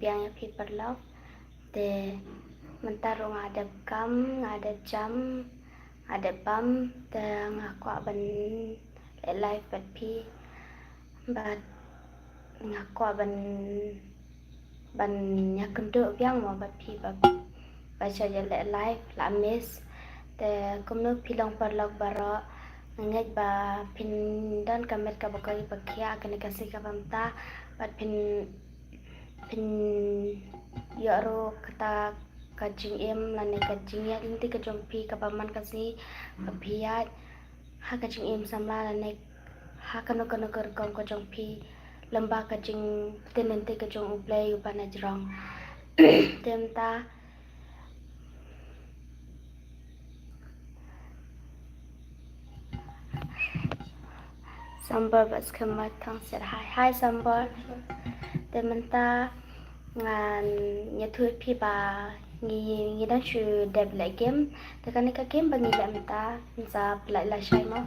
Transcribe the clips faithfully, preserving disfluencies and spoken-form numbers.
biang ïa phi paralok. Te mynta ruh nga dep kam, nga dep jam, nga dep bam, te nga kwah ban leh live bad phi. Bad nga kwah ban, ban ïakynduh biang mo bad phi ba, ba sha ïa leh live la miss. Te kumno phi long paralok baroh, nga ngeit ba phin don ka met kaba koit ba khiah kane ka sngi kaba mynta, bad phin, phin ïoh ruh kata ka jingim lane ka jingïaid lynti ka jong phi kaba man ka sngi ba phi ïaid ha ka jingim samla lane ha kano kano ka rukom ka jong phi, lyngba ka jingpyntip lynti ka jong U Blei uba na jrong. Te mynta Sambor bad Skhem Maithong Sir, hai, hai Sambor. Te mynta ngan ïathuh ïa phi ba ngi, ngi dang shu dep leh game. Te kane ka game ba ngi leh mynta, ngin sa pynlait lashai mo.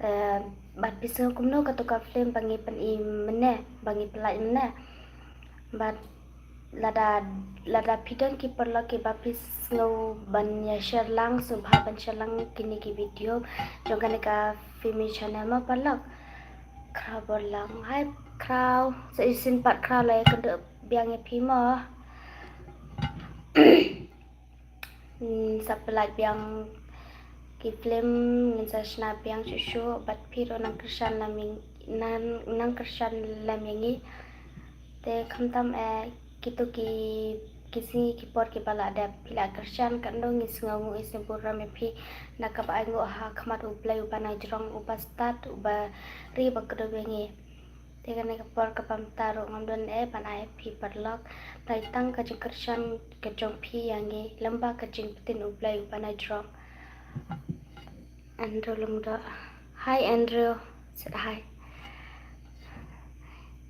Eh, bad phi sngew kumno kato ka film ba ngi pyni mynne, ba ngi pynlait mynne. Bad lada, lada phi don ki paralok kiba phi sngew ban ïa share lang, sngewbha ban share lang kine ki video jong kane ka Filmi Channel mo paralok. Khraw bor lang, hai Khraw, sa shisien pat Khraw la ïakynduh biang ïa phi mo. Hmm, sa pynlait biang ki film, ngin sa shna biang shuh shuh, bad phi ruh nang kyrshan lem ïa, nang, nang kyrshan lem ïa ngi. Te khamtam eh kito ki, ki sngi ki por kiba la dep phi la kyrshan katno ngi sngewnguh, ngi sngewnguh burom ïa phi, na kaba ainguh ha khmat U Blei uba na jrong, uba stad, uba ri ba kordor ïa ngi. Te kane ka por kaba mynta ruh ngam don eh ban ai phi paralok, dei tang ka jingkyrshan ka jong phi ïa ngi, lyngba ka jingpyntip U Blei uba na jrong. Andrew Lyngdoh. Hai Andrew, sat hai.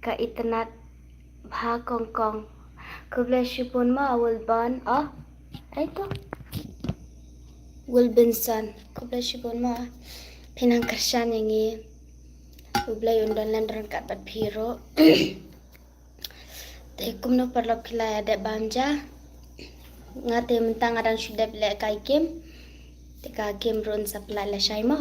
Ka itynnad bha kongkong. Khublei shibun mo Wilbon. Oh, ai to. Wilbinson. Khublei shibun mo. Phi nang kyrshan ïa ngi. U Blei un don lem ryngkat bad phi ruh. Te kumno paralok, phi la ïa dep bam ja? Nga te mynta nga dang shu dep leh kai game. Te ka game ruh ngin sa pynlait lashai mo.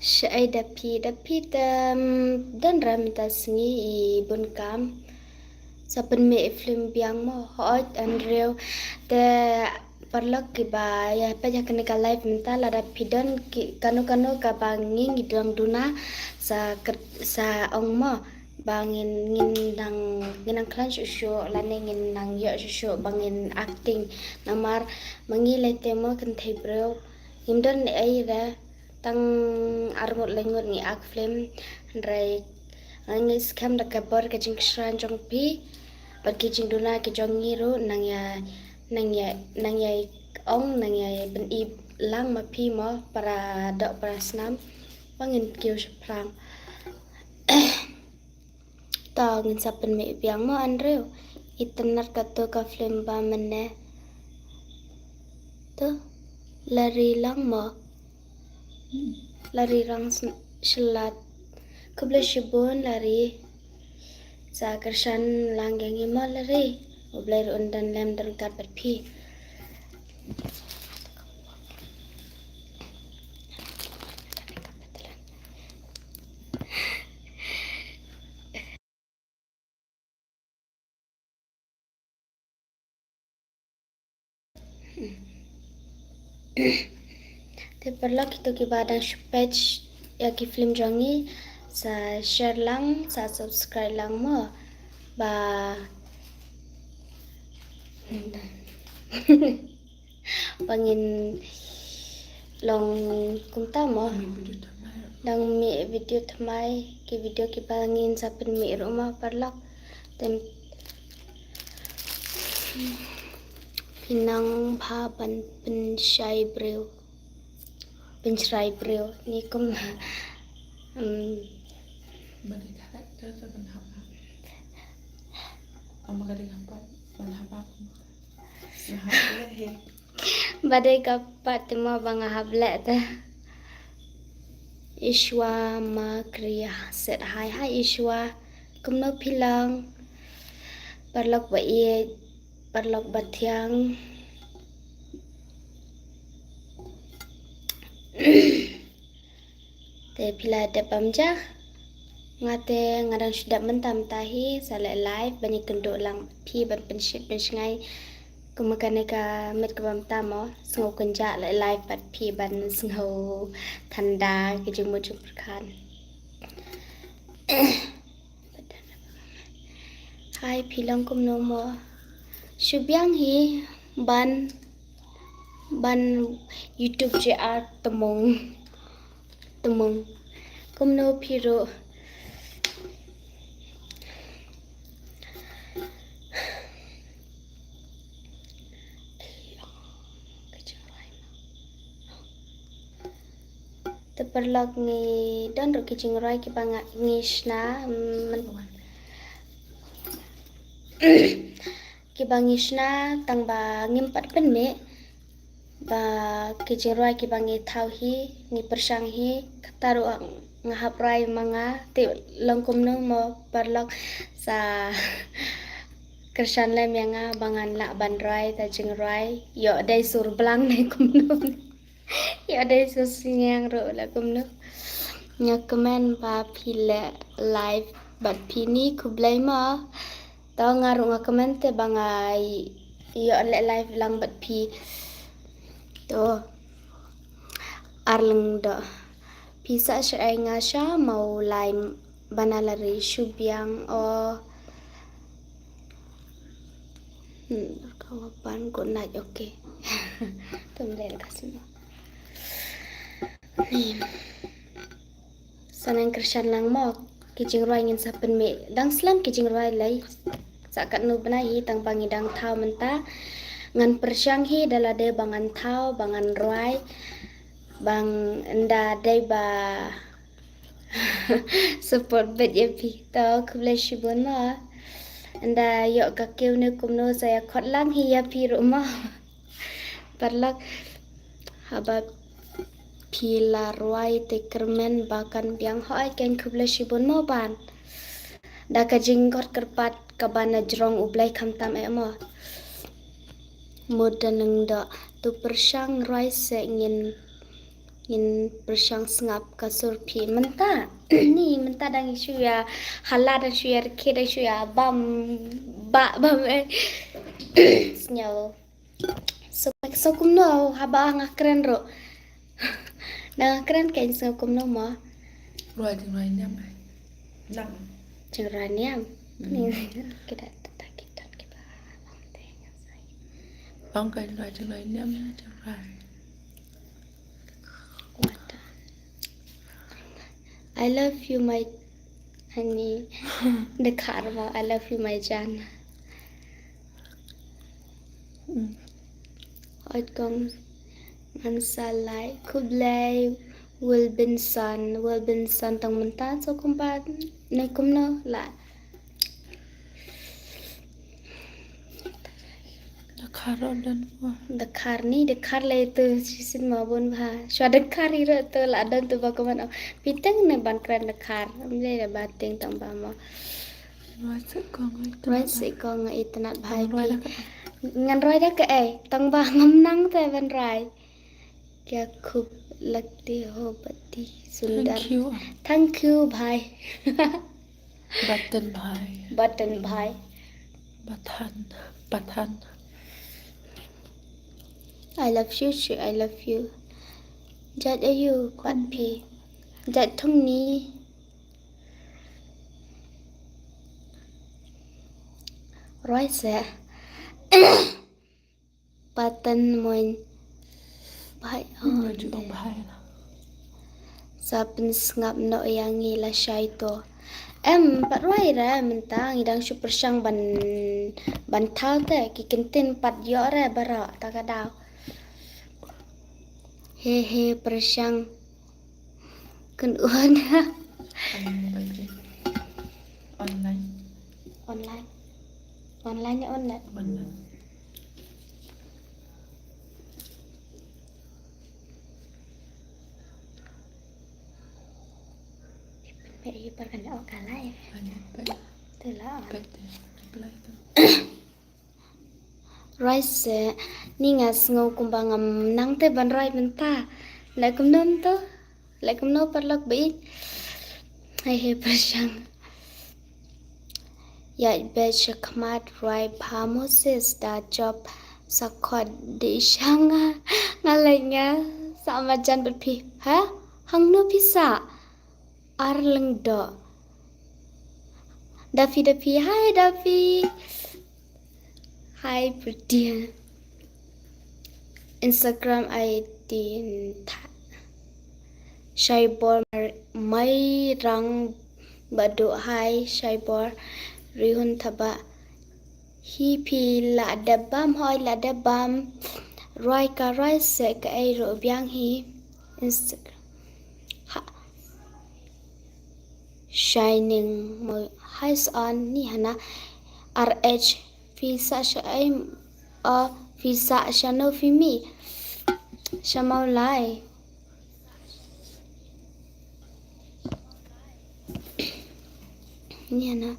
Shaei da phi, da phi te, mm, don re mynta sngi i bun kam. Sa pynmih i film biang mo, hooid Andrew. Te paralok kiba ïa peit ïa kane ka live mynta, lada phi don ki, kano kano kaba ngi, ngi dang duna, sa kyr-, sa ong mo. Ba ngin, ngin nang, ngin nang khlaiñ shuh shuh, lane ngin nang ïoh shuh shuh ba ngin acting. Namar ma ngi lei te mo kynthei briew, ngim don ei re, tang arngut laingut ngi act film. Hynrei ngi skhem da ka bor ka jingkyrshan jong phi bad ki jingduna ki jong ngi ruh nang ïa, nang ïa, nang ïa ong, nang ïa pyn-i lang ma phi mo, para doh para snam ba ngin kiew shaphrang. Ta ngin sa pynmih biang mo Andrew. Itynnad kato ka film ba mynne. To la ri lang mo. La ri rang sn-, shlad. Khublei shibun la ri. Sa kyrshan lang ïa ngi mo la ri. U Blei ruh un don lem ryngkat bad phi. Te paralok, kito kiba dang shu peit ïa ki film jong ngi, sa share lang, sa subscribe lang mo. Ba ba ngin long kumta mo. Dang mih video thymmai, ki video kiba ngin sa pynmih ruh mo paralok. Te phi nang bha ban pynshai briew. Pynshai briew. Ni kum, um, Ba dei ka pat te mo ba nga hap leh te. Ishwa Makriya said hi. Hi Ishwa. Kumno phi long? Paralok ba ïeit, paralok ba thiang. Te phi la dep bam ja? Nga te nga dang shu dep mynta mynta hi, sa leh live ban ïakynduh lang phi ban pynshit pynshngaiñ. Kumba kane ka miet kaba mynta mo, sngew kynjah leh live bad phi ban sngew than da ki jingmut jingpyrkhat. Hi, phi long kumno mo? Shu biang hi ban, ban YouTube J R tymong. Tymong. Kumno phi ruh? Te paralok ngi don ruh ki jingrwai kiba nga, ngi shna, mm, kiba ngi shna tang ba ngim pat pynmih ba ki jingrwai kiba ngi thaw hi, ngi pyrshang hi, kata ruh nga hap rwai ma nga, te long kumno mo paralok, sa kyrshan lem ïa nga ba ngan lah ban rwai ta jingrwai, ïoh dei sur blang ne kumno. Ïoh dei sur sniang ruh la kumno. Nga kmen ba phi leh live bad phi ni, khublei mo. To nga ruh nga kmen te ba nga ïoh leh live lang bad phi. To. Arleng do. Phi sa sha ai nga sha mau lai bana la ri shu biang o. Hmm, ka wa pan good night, okay. Tum lel ka sima. Ni. Sa nang kyrshan lang mo, ki jingrwai ngin sa pynmih. Dang slem ki jingrwai lei. Sa katno bnai hi tang ba ngi dang thaw mynta. Ngan pyrshang hi da lade ba ngan thaw, ba ngan rwai. Bang nda dei ba support bet ïa phi. To khublei shibun mo. Nda ïoh ka kiew ne kumno sa ïa khot lang hi ïa phi ruh mo. Paralok haba phi la rwai te kyrmen ba kan biang, hooid kan, khublei shibun mo ban. Da ka jingkhot kyrpad kaba na jrong U Blei khamtam eh mo. Mut da nang da tu pyrshang rwai se ngin, ngin pyrshang sngap ka sur phi mynta. Ni mynta dang shu ïa hala, dang shu ïa rkhe, dang shu ïa bam ba bam eh. Sngew. So, so kumno haba nga kren ruh. Nga kren ka sngew kumno mo. Rwai jingrwai niam. Niam. Jingrwai niam. Hmm. Ni kita ta kita kiba. Ong ka rwai jingrwai niam, jingrwai. I love you, my honey. Dkhar mo, I love you, my jan. Mm. Oi kong ngan sa lai khublei Wilbinson, Wilbinson tang mynta so kumba ne kumno la. Dkhar ruh don mo. Dkhar ni, dkhar lei tu shisien mo bun bha. Shwa dkhar hi ruh tu la don tu ba kumno. Piteng ne ban kren dkhar. Am lei da ba teng tang ba mo. Rwai se kong ai. Rwai se kong ai, itynnad bha. Ngan rwai da ka, ngan rwai da ka ei. Tang ba ngam nang te ban rwai. Kya khub lagte ho bati sundar. Thank you. Thank you bhai. Button bhai. Button bhai. Bathan. Bathan. I love you, Shri, I love you. Jat ayu pat phi? Jat thung ni. Roi se. Patan moin. Bhai, oh, ju ong bhai la. Sa pynsngap noh ïa ngi lashai to. Em, pat rwai re mynta ngi dang shu pyrshang ban, ban thaw te ki kyntien pat ïoh re baroh ta ka daw. He he pyrshang. Kan wan. Online. Online. Online ne online? Online. Ïa, ïa, par kan ïa, oh, ka live. Te la on. Roi se, ni nga sngew kumba ngam nang te ban roi mynta. La kumno mynta? La kumno paralok ba ïeit? Hei hei pyrshang. Ïa, bad sha khmat roi bha Moses da jop sa khot de sha nga. Nga leit nga sa marjan bad phi. Ha? Hangno phi sah? Ar Lyngdoh. Daffy, Daffy, hi Daffy. Hi Pretty. Instagram I D tha. Shaibor Mar-, Mairang Badu, hi Shaibor. Rihun Thabah. Hi phi la dep bam, hoi la dep bam. Roi ka roi se kaei ruh biang hi. Instagram. Ha. Shining mo, hi Son, ni hana. R H, phi sah sha ei, uh, phi sah shano phi mih? Sha Mawlai. Ni hana.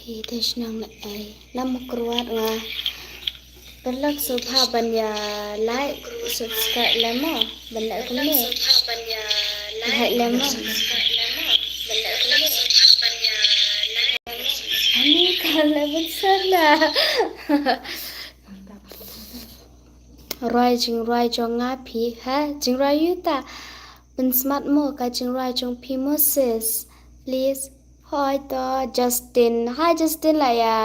Phi te shnong na ei. Nam kruat nga. Paralok sngewbha ban ïa like, subscribe lem mo. Ban like kumne. Like lem mo. Ani ka la ban share la. Roi jingroi jong nga phi, ha? Jingroi ïa uta. Pynsmat mo ka jingroi jong phi Moses. Please. Hoi to Justin. Hi Justin, la ïa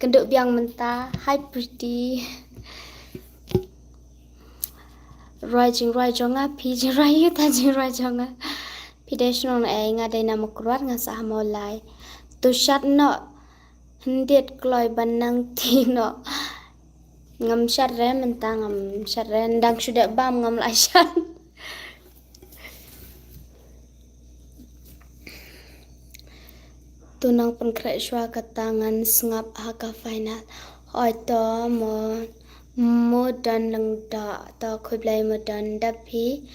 kynduh biang mynta. Hi Pretty. Roi jingroi jong nga phi, jingroi ïa uta jingroi jong nga. Phi dei shnong na ei? Nga dei na Mawkyrwat, nga sah ha Mawlai. To shad noh. Hyndiat kloi ban nang ti noh. Ngam shad re mynta, ngam shad re, ndang shu dep bam ngam lah shad. To nang pynkhreh shuwa kata ngan sngap ha ka final. Oi to mo, mo don Lyngdoh, to khublei mo don. Da phi,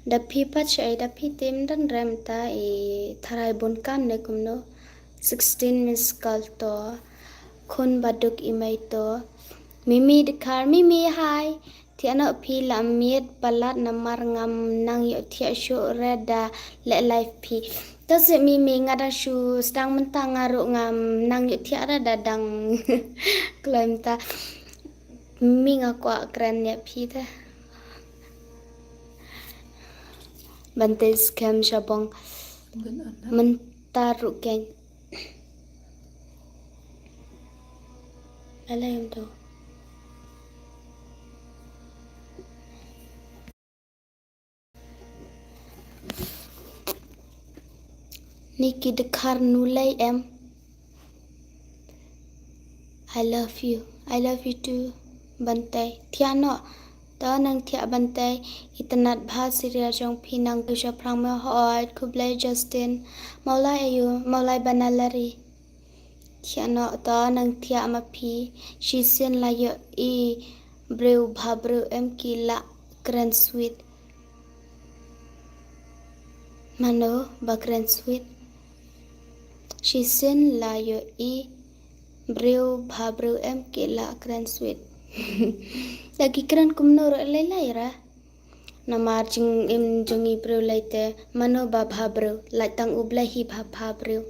da phi pat shaei, da phi te ym don re mynta, i tharai bun kam ne kumno. Sixteen missed call to. Khun ba duk i mei to. Mimi Dkhar, Mimi hi. Thiah noh phi la miet palat namar ngam nang ïohthiah shuh re da leh live phi. To seh Mimi, nga dang shu sdang mynta, nga ruh ngam nang ïohthiah re da dang kloi mynta. Mimi nga kwah kren ïa phi te. Ban te skhem shabong. Mynta ruh keiñ. Alai em to. Niki Dkhar, nulei em. I love you. I love you too. Bantei. Thiah noh. To nang thiah Bantei. Itynnad bha serial jong phi, nang kiew shaphrang mo. Hooid, khublei Justin. Mawlai aïu? Mawlai Banalari. Thiah noh, to nang thiah ma phi. Shisien la ïohi briew bhabriew em ki la kren sweet. Mano ba kren sweet? Shisien la ïohi briew bhabriew em ki la kren sweet. Da ki kren kumno ruh lei lei ra. Namar jingim jong i briew lei te, mano ba bhabriew, lait tang U Blei hi ba bhabriew.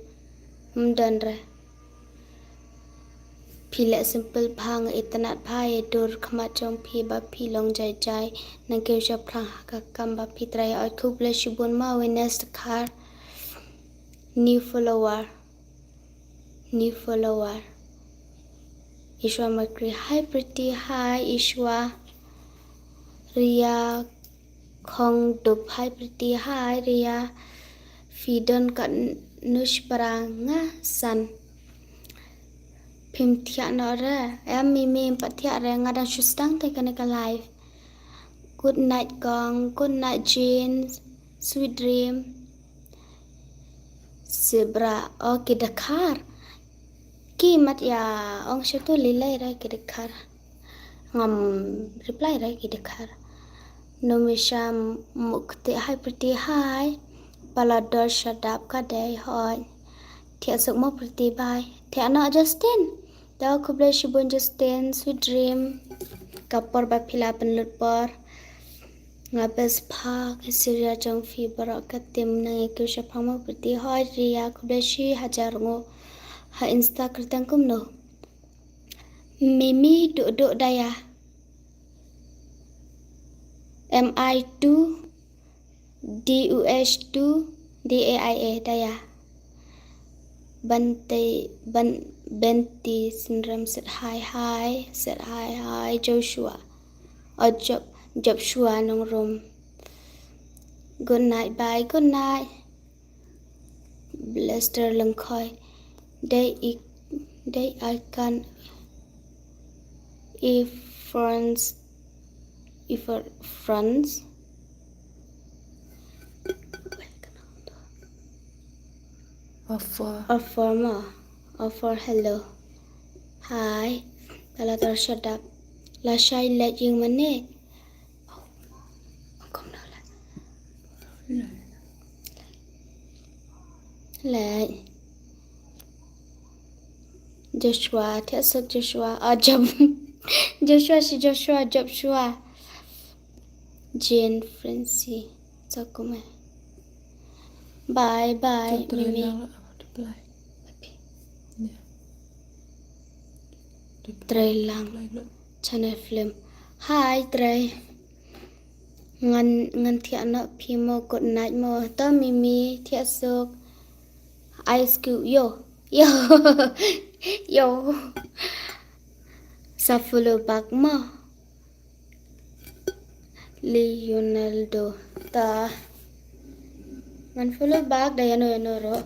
Ym don re. Phi leh simple bha, nga itynnad bha ïa dur khmat jong phi ba phi long jai jai. Nang kiew shaphrang ha ka kam ba phi trei. Oi khublei shibun ma Witness Dkhar. New follower. New follower. Ishwa Makri, hi Pretty, hi Ishwa. Ria Khongdup, hi Pretty, hi Ria. Phi don ka Nushpara, nga san. Phim thiah noh re. Em Mimi, em pat thiah re, nga dang shu sdang te kane ka live. Good night kong, good night Jane, sweet dream. Zebra, oh ki Dkhar. Ki mat ïa ong sha tu lilai ra ki Dkhar. Ngam reply ra ki Dkhar. Numisha Mukti, hi Pretty, hi. Palador Shadap ka dei hoi. Thiah suk mo Pretty, bye. Thiah noh Justin. To khublei shibun Justin, sweet dream. Ka por ba phi la pynlut por. Nga best pha ka Syria jong phi baroh ka team nang ïa kiew shaphang mo Pretty, hoi Ria, khublei shi hajar nguh. Ha Insta kyrteng kumno? Mimi Duh Duh Daya. M I two D U H two D A I A, Daya. Bante, Ban, Benti Synrem, sit hi hi, sit hi hi, Joshua. Oh, Job, Joshua Nongrum. Good night, bye, good night. Lester Lyngkhoi. Dei i, dei I can if friends, if friends. Offer. Offer ma. Offer hello. Hi. Palador Shadap. Lashai leit ïing mane. Leit. Joshua, thiah suk Joshua. Ah, Job. Joshua shi Joshua, Joshua. Jane Francie. Sa kumne. Bye bye, Mimi. Trei lang. Channel film. Hi, Trei. Ngan, ngan thiah noh phi mo, good night mo. To Mimi, thiah suk. Ice Cube, yo. Yo. Yo. Sa follow back mo. Leonardo. Ta. Ngan follow back da ïano ïano ruh.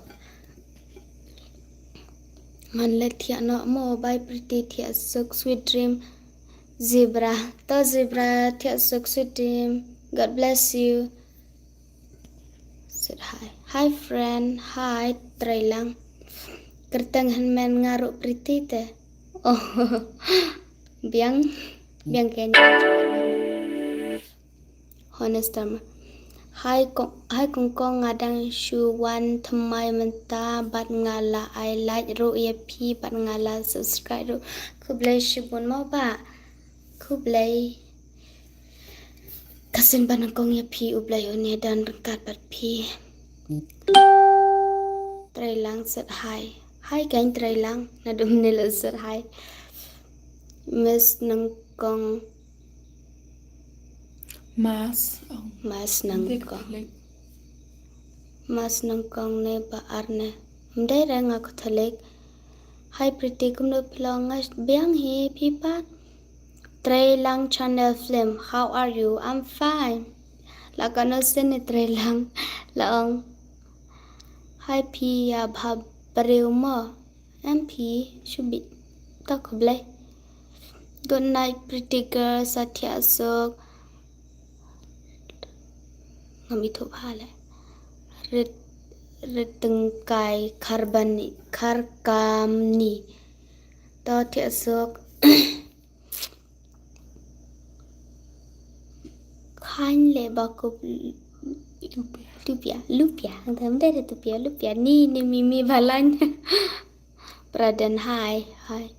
Ngan leit thiah noh mo, bye Pretty, thiah suk, sweet dream. Zebra. To Zebra, thiah suk, sweet dream. God bless you. Sit hi. Hi friend. Hi Trei lang. Kyrteng hynmen nga ruh Pretty te. Oh. Biang. Biang Kenya. Honest Dharma. Hi kong, hi kong kong, nga dang shu wan thymmai mynta bad nga la ai like ruh ïa phi bad nga la subscribe ruh. Khublei shibun mo bah. Khublei. Ka sien ba nyngkong ïa phi, U Blei un ïa don ryngkat bad phi. Trei lang, sit hi. Hi kong Trei lang, naduh mynne la sit hi. Miss nyngkong. Mas, oh. Mas nyngkong. Mas nyngkong ne ba ar ne. Ym dei re nga Catholic. Hi Pretty, kumno phi long? Nga biang hi, phi pat? Trei lang channel film. How are you? I'm fine. La kano sien ne Trei lang. La ong. Hi phi ïa bha briew mo. Em phi, shu bit. To khublei. Good night, Pretty girl, sa thiah suk. Ngam ithuh bha le. Rit, Rit Tyngkai Kharbani, Kharkamni. To thiah suk. Khan le ba kup Lupia. Lupia, lupia. Ang tam dai da tupia, lupia. Ni, ni Mimi Balan. Praden, hi, hi.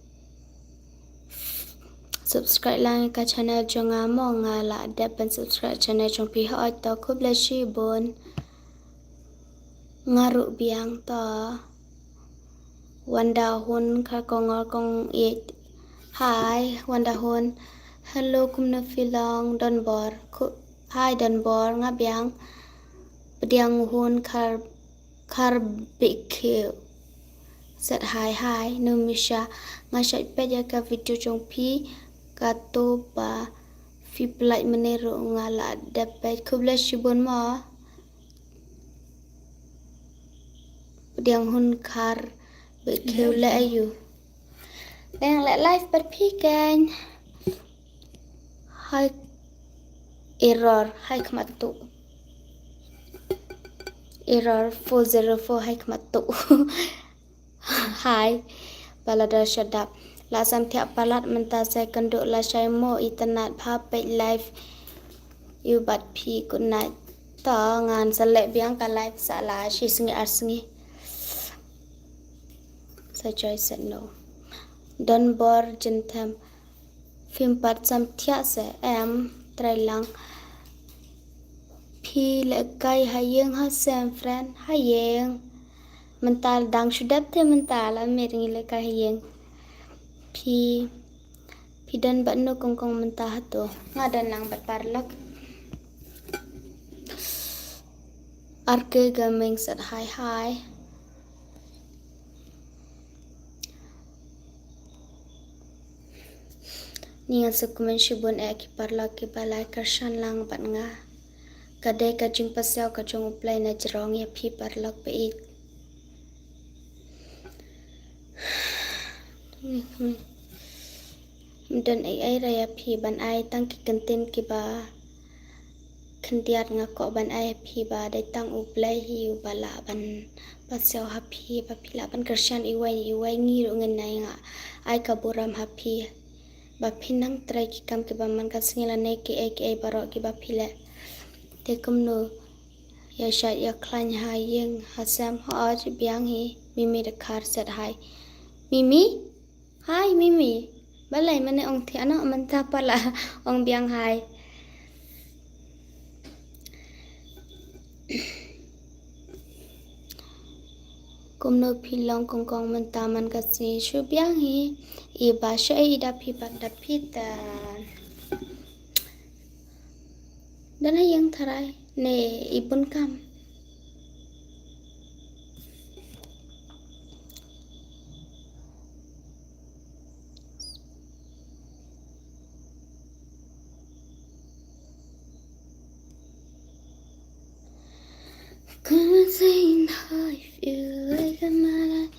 Subscribe lang ka channel jong nga mo, nga la dep ban subscribe channel jong phi hoi. To khublei shibun. Nga ruh biang to. Wanda Hun, Kharkongor kong it. Hi Wanda Hun. Hello, kumno phi long? Donbor. Hi Donbor, nga biang. Pdiang Hun, Khar, Kharbikhew. Set hi hi. Numisha, nga shait peit ïa ka video jong phi. Kato ba phi pynlait mynne ruh nga la dep peit. Khublei shibun mo. Pdiang Hun, Kharbikhew, le ayu. Dang le live bad phi keiñ. Hi. Error, hai khmat tu. Error four zero four, hai khmat tu. Hai. Paladar shadap. La sam thiah palat mynta sa kynduh lashai mo, itynnad bha peit live. Ïa u bat phi, good night. To ngan sa leh biang ka live sa la shi sngi ar sngi. Sa Joy said no. Don bor jynthem. Phim pat sam thiah se em, trai lang. Phi lehkai ha ïing ha sem, friend? Ha ïing. Mynta dang shu dep te mynta la miet ngi lehkai ha ïing. Phi, phi don bad no kong kong mynta hato? Nga don lang bad paralok. R K Gaming said hi hi. Ngi ngan sa kmen shibun eh ki paralok kiba la kyrshan lang bad nga. Ka dei ka jingpasiaw ka jong U Blei na jrong ïa phi paralok ba ïeit. Ym don ei ei ruh ïa phi ban ai, tang ki kyntien kiba khyndiat nga kwah ban ai ha phi ba dei tang U Blei hi uba lah ban pasiaw ha phi ba phi lah ban kyrshan iwei iwei. Ngi ruh ngin ai, nga ai ka burom ha phi ba phin nang trei ki kam kiba man ka sngi lane kiei kiei baroh kiba phi leh. Te kumno ïa shait ïa khlaiñ ha ïing ha sem? Hooid biang hi. Mimi Dkhar said hi. Mimi? Hi Mimi. Balei mynne ong thiah noh mynta pat la ong biang hi? Kumno phi long kong kong mynta man ka sngi? Shu biang hi. I ba sha i da phi pat da phi ta. Don ha ïing tharai ne i bun kam? Come and say hi if you wake up my life.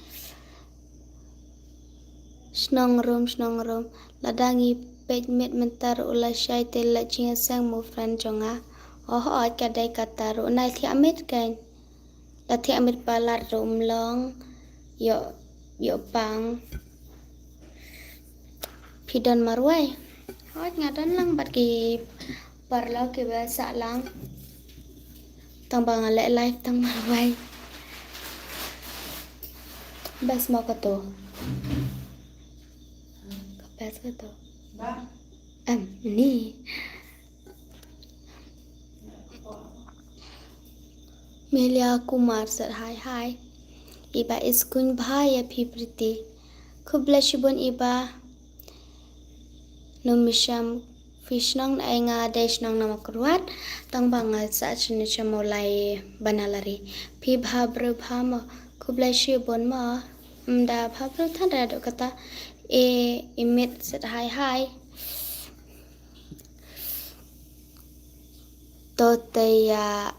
Shnong rum, shnong rum. Lada ngi peit miet mynta ruh u lashai te la jingïaseng mo friend jong nga. Oh, oh, ka dei kata ruh. Nai thiah miet kein. La thiah miet palat ruh um long. Ïoh, ïoh pang. Phi don marwei? Hooid nga don lang bad ki paralok kiba sah lang. Tang ba nga leh live tang marwei. Best mo kato. Ka best kato. Em, ni. Melia Kumar said hi hi. Iba is kuñ bha ïa phi Priti. Khublei shibun iba. Numisham phi shnong na ai? Nga dei shnong na Mawkyrwat. Tang ba nga sah shnong sha Mawlai Banalari. Phi bha briew bha mo? Khublei shibun mo. Ym da bha briew than da dok kata. E, i miet said hi hi. To te ïa,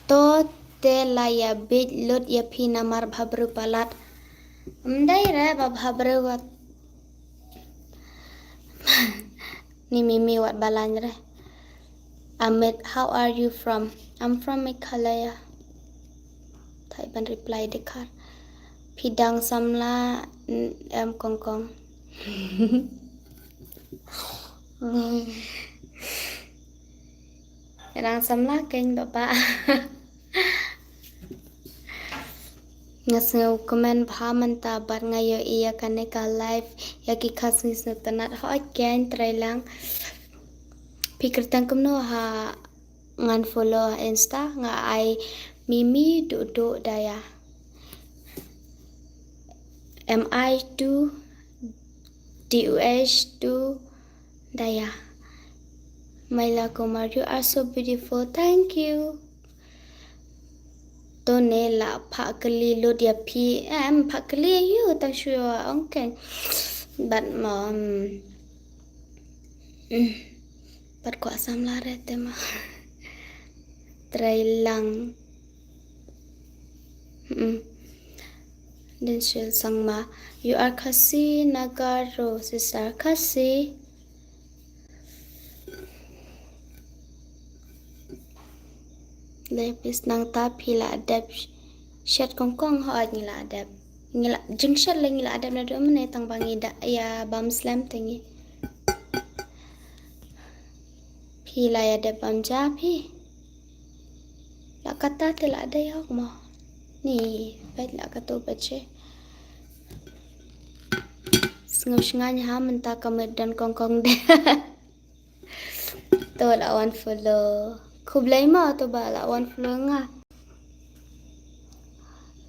to te la ïa bieit lut ïa phi namar bha briew palat. Ym dei re ba bha briew wat. Ni Mimi wat balang re. Amit, how are you from? I'm from Meghalaya. Thai ban reply Dkhar. Phi dang samla em kong kong. Dang samla kein baba. Nga sngew kmen bha mynta bad nga ïohi ïa kane ka live ïa ki khas ngi sngewtynnat. Hooid kein, trai lang. Phi kyrteng kumno ha? Ngan follow ha Insta, nga ai Mimi Duh Duh Daya. M I two D U H two Daya. Maila Kumar, you are so beautiful. Thank you. To ne la phah kylli lut ïa phi. Em, phah kylli ïa u tang shu ong kein. Bad mo, mm. Pat kwah samla re te ma. Trai lang. Mm. Din Shil Sangma. You are Khasi, Naga, Ro, sister Khasi. Dei pis nangta phi la dep shet kongkong, hooid ngi la dep. Ngi la jingshet la ngi la dep naduh mynne tang ba ngi da ïa bam slem te ngi. Phi la ïa dep bam ja phi. La kata te la dei hok mo. Ni, peit la kato baje. Sngewsngaiñ ha mynta ka met don kongkong de. To la wan follow. Khublei mo to ba la wan follow nga.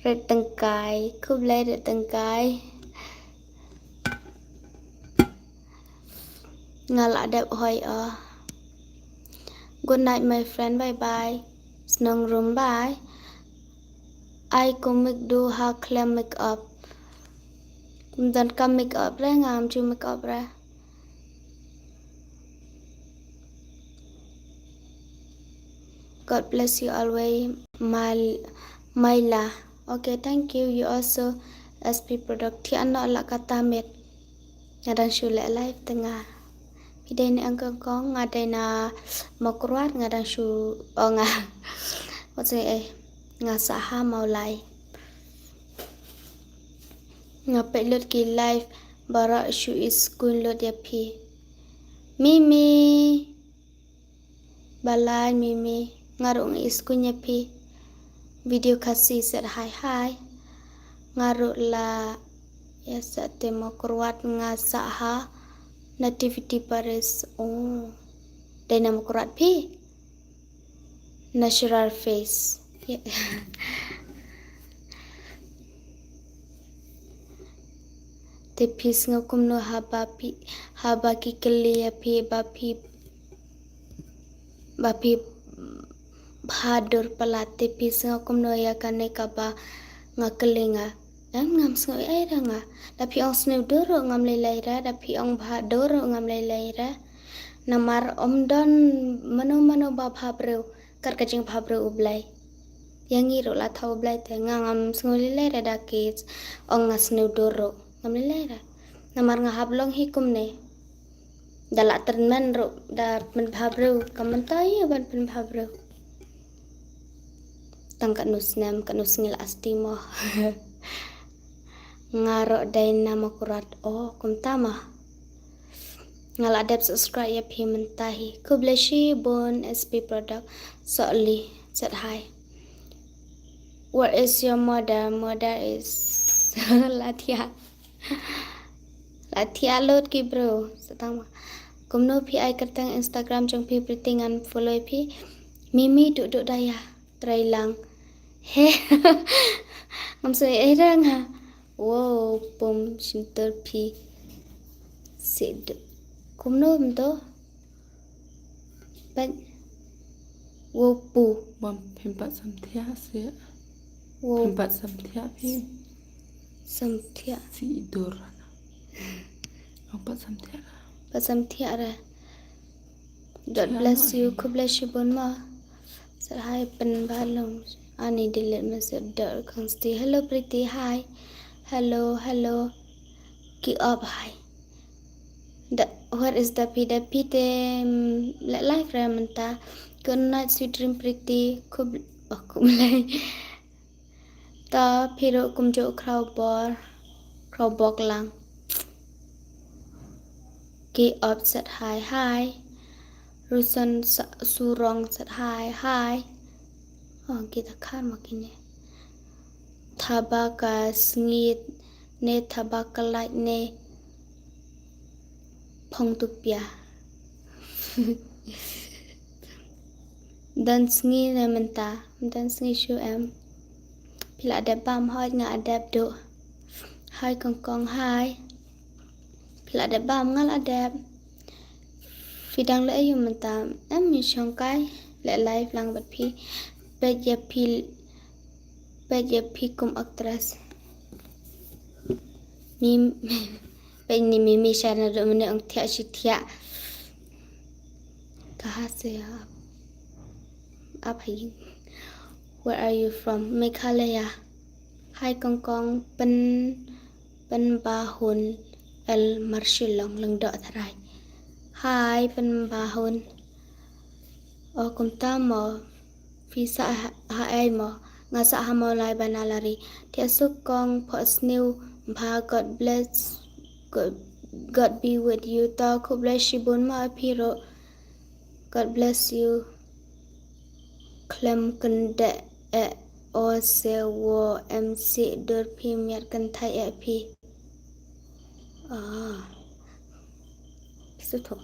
Red Tengkai, khublei Red Tengkai. Nga la dep hoi o. Good night my friend, bye bye. Snong room bye. Ai kumik du ha khlem make up. Kum don ka make up re, ngam ju make up re. God bless you always, Mal Maila. Okay, thank you. You also S P product. Thiah noh la kata met. Nga dang shu leh live te nga. Phi dei na Angkong, nga dei na Mawkyrwat, nga dang shu, oh nga. Wat se eh, nga sah ha Mawlai. Nga peit lut ki live baroh shu iskuin lut ïa phi. Mimi. Balai Mimi, nga ruh nga iskuin ïa phi. Video Khasi set hai hai. Nga ruh la ïa set te Mawkyrwat nga sah ha Nativity Paris. Oh. Dei na Mawkyrwat phi. Natural face. Te phi sngew kumno haba phi, haba ki kylli ïa phi ba phi, ba phi bha dur palat, te phi sngew kumno ïa kane kaba nga kylli nga. Em, ngam sngew ei ei re nga. Da phi ong sniew dur ruh ngam lei lei re, da phi ong bha dur ruh ngam lei lei re. Namar ym don mano mano ba bha briew kat ka jingbha briew U Blei. Ïa ngi ruh la thaw U Blei te nga ngam sngew lei lei re da ki ong nga sniew dur ruh ngam lei lei re. Namar nga hap long hi kumne. Da la tyrmen ruh da pynbha briew, ka mynta ïa ban pynbha briew. Tang katno snem, katno sngi la asti mo. Nga ruh dei na Mawkyrwat, oh, kumta ma. Nga la dep subscribe ïa phi mynta hi. Khublei shibun S P product. Soli, set hai. Where is your mother? Mother is la thiah. La thiah lut ki bro. Sa tang ma. Kumno phi ai kyrteng Instagram jong phi Priti ngan follow phi. Mimi duk duk da ïa. Trai lang. He. Ngam soi eh dang ha. Wow, pum shyntur phi. Sid. Kumno mynta? Pat. Wow pu. Bam phim pat samthiah sia. Wow. Phim pat samthiah phi. Samthiah. Si dur. Ong pat samthiah. Pat samthiah ra. God bless you. Khublei shibun ma. Sir hi pynbalong. Ani delete message dot kangsti. Hello Priti, hi. Hello, hello. Ki op, hi. Da, where is the P? The P te, mm, le live re mynta. Good night, sweet dream, Priti. Khub, oh, khublei. Ta phi ruh kumjuh khraw bor, khraw bok lang. Ki op set hai hai. Ruson sa-, surong set hai hai. Oh, kita khan ma kine. Thaba ka sngi ne thaba ka lait ne phong tu pia. Don sngi ne mynta, don sngi shu em. Phi la dep bam, hooid nga la dep duh. Hi Kongkong, hi. Phi la dep bam, nga la dep. Phi dang leh aïu mynta? Em, ïa shong kai, leh live lang bad phi. Peit ïa phi, peit ïa phi kum actress. Mim, peit ni Mimi sha naduh mynne ong thiah shi thiah. Kaha se ap, ap hai. Where are you from? Meghalaya. Hi Kongkong, pyn, Pynbahun el Marshillong Lyngdoh Tharai. Hi Pynbahun. Oh, kumta mo. Phi sah ha, ha ei mo? Nga sah ha Mawlai Banalari. Thiah suk kong phohsniew bha, God bless, God, God be with you. To khublei shibun mo ïa phi ruh. God bless you. Khlem kyndeh eh o se wo em sih dur phi miat kynthei eh phi. Ah. Sngewthuh.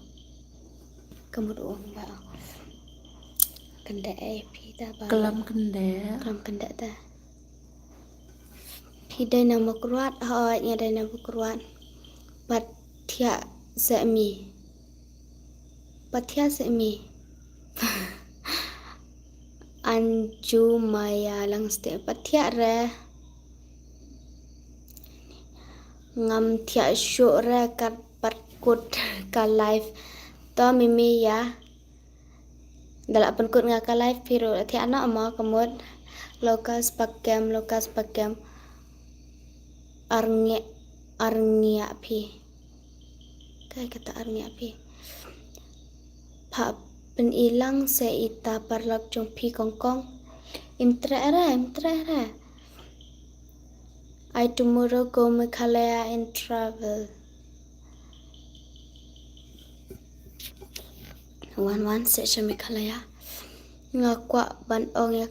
Ka mut u ong ba kyndeh eh phi ta ba. Khlem kyndeh. Khlem kyndeh ta. Phi dei na Mawkyrwat, hooid nga dei na Mawkyrwat. Pat thiah seh mi. Pat thiah seh mi. Anju Maya Langstieh, pat thiah re. Ngam thiah shuh re, kat pat kut ka live. To mimi ïa. Da la pynkut nga ka live phi ruh thiah noh mo ka mut. Lucas Pakem, Lucas Pakem. Arngiah, arngiah phi. Kai kata arngiah phi. Pha pyni lang seh ita paralok jong phi kong kong. Im treh re, im treh re. I tomorrow go Meghalaya in travel. Wan wan seh sha Meghalaya. Nga kwah ban ong ïa,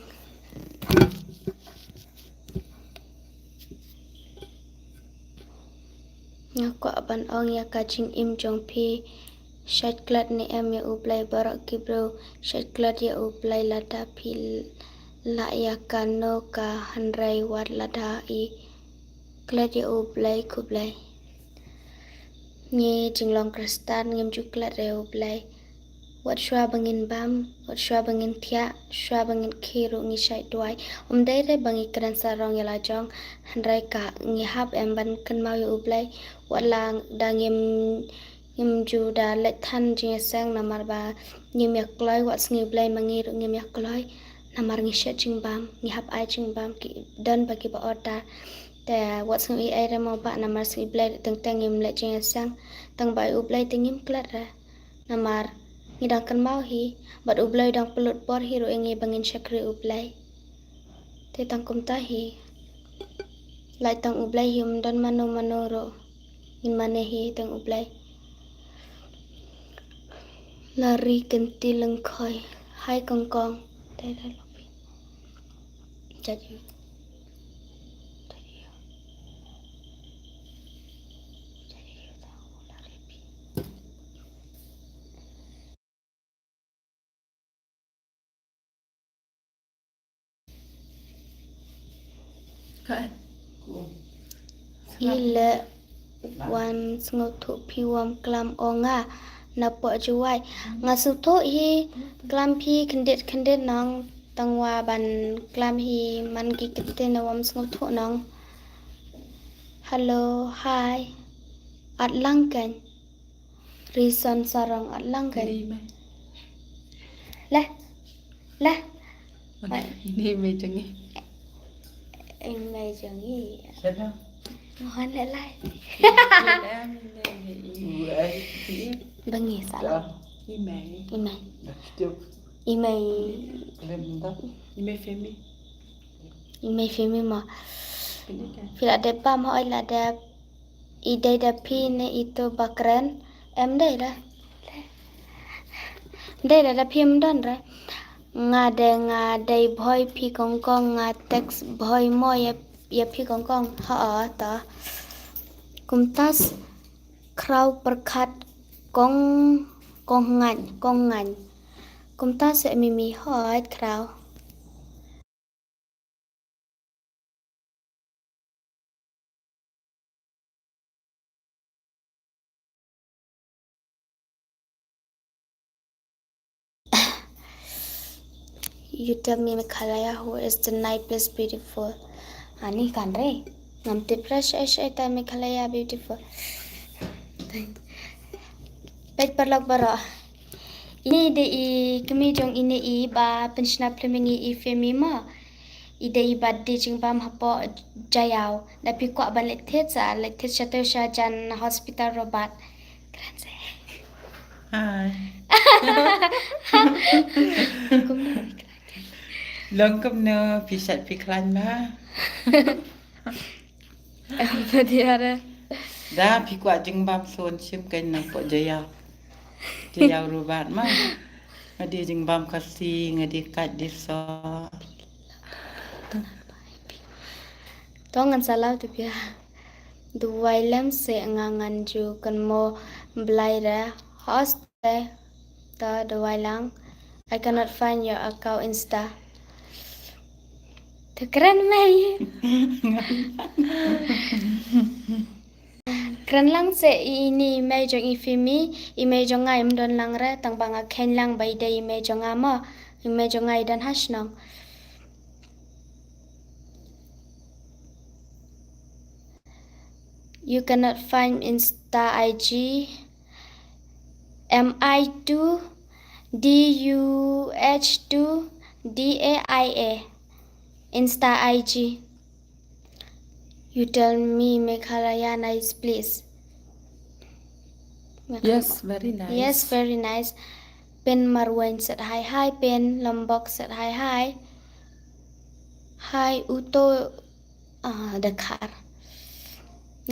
nga kwah ban ong ïa ka jingim jong phi. Shait klet ne em ïa U Blei, baroh ki briew shait klet ïa U Blei lada phi lah ïa kano ka, hynrei wat lada i klet ïa U Blei khublei. Ngi jinglong Khristan ngim ju klet re U Blei. Wat shuwa ba ngin bam, wat shuwa ba ngin thiah, shuwa ba ngin khie ruh ngi shait duwai. Ym dei re ba ngi kren sarong ïa la jong, hynrei ka ngi hap em ban kynmaw ïa U Blei. Wat la da ngim, ngim ju da leit than jingïaseng namar ba ngim ïa kloi, wat sngi U Blei ma ngi ruh ngim ïa kloi. Namar ngi shet jingbam, ngi hap ai jingbam, ki don ba kiba order. Te wat sngew ei ei re mo bah, namar sngi Blei teng teng ngim leh jingïaseng, tang ba ai U Blei te ngim klet re. Namar ngi dang kynmaw hi, bad U Blei dang pynlut bor hi ruh ïa ngi ba ngin shakri U Blei. Te tang kumta hi. Lait tang U Blei hi, ym don mano mano ruh. Ngin mane hi tang U Blei. Lari Kynti Lyngkhoi. Hai kong kong. Dai dai lopi. Jaju. Jaju. Jaju tang lari pi. Ka. I leh wan sngewthuh phi wam klam o nga na poh Jowai. Nga sngewthuh hi klam phi khyndiat khyndiat nong, tang wa ban klam hi man ki ktien na wam sngewthuh nong. Hello, hi. At lang kan. Rison sarong at lang kan. Ni mai. Lah. Lah. Ni mai jong ngi. Ni mai jong ngi. Siapa? Mohan leh lai. Bangi salah. Ni mai. Ni mai. Ni mai. Ni mai family. Ni mai family mo. Phi la dep bam hoi la dep. I dei da phi ne ito ba kren. Em dei da. Dei da, da phi ym don re. Nga dei, nga dei bhoi phi kong kong, nga text bhoi mo ïa, ïa phi kong kong. Ho to. Kumtas khraw pyrkhat kong, kong ngain, kong ngain. Kumtas mimi hoi khraw. You tell me Meghalaya, who is the night place beautiful? Ani kan re. Ngam tip re shai shai ta Meghalaya beautiful. Peit paralok baroh. Ine i dei i kmie jong ine i ba pynshna phlim ïa ngi i Femi mo. I dei i ba die jingbam hapoh Jaïaw. Da phi kwah ban leit thied sa leit thied sha tei sha jan hospital Robert. Kren se. Hi. Kumno kren. Long kumno phi shat phi khlaiñ ba? Em, phi diare. Da phi kwah jingbam son shim kein na pok jayaw. Jayaw rubat ma. Nga die jingbam Khasi, nga die kat die so. To ngan sa law te pia. Duwai lem se nga ngan ju kan mo blai re. Hoste. To duwai lang. I cannot find your account Insta. To kren mei. Kren lang se i ni i mei jong i Fimi, i mei jong nga im don lang re, tang ba nga khein lang ba i dei i mei jong nga mo, i mei jong nga i don ha shnong. You cannot find Insta I G. M I two D U H two D A I A. Insta I G. You tell me Meghalaya nice place. Yes, very nice. Yes, very nice. Pin Marweiñ set hai hai, pin Lombok set hai hai. Hai uto, ah, Dkhar.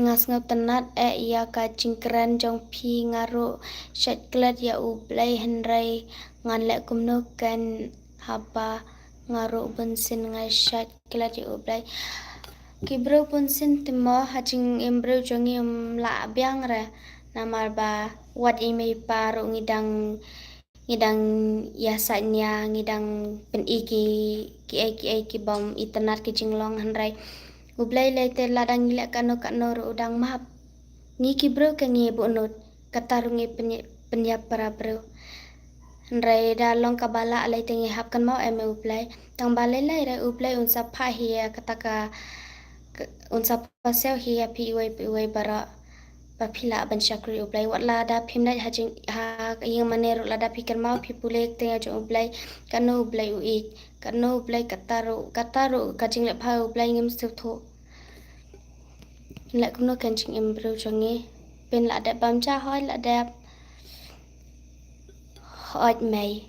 Nga sngewtynnat eh ïa ka jingkren jong phi, nga ruh shait klet ïa U Blei hynrei ngan leh kumno kein haba nga ruh bunsien nga shait klet ïa U Blei. Ki briew bunsien te mo ha jingim briew jong ngi ym lah biang re namar ba wat i mei pa ruh ngi dang ngi dang ïasaid nia, ngi dang pyni ki, kiei kiei ki bym itynnat ki jinglong hynrei U Blei lei te lada ngi leh kano kano ruh u dang map. Ngi ki briew ka ngi buh nud, kata ruh ngi pynïap, pynïap para briew. Hynrei da long kaba lah lei te ngi hap kynmaw em U Blei. Tang ba lei lei re U Blei un sa phah hi ïa kata ka, ka, un sa pasiaw hi ïa phi iwei pa iwei baroh. Ba phi lah ban shakri U Blei wat la da phim nait ha jing ha ïing mane ruh lada phi kynmaw phi pule ktien jong U Blei. Kano U Blei u ïeit, kano U Blei kata ruh, kata ruh ka jingleh bha U Blei ngim sngewthuh. Leh kumno kein jingim briew jong ngi. Phin lah dep bam ja hoi lah dep. Hoi mei.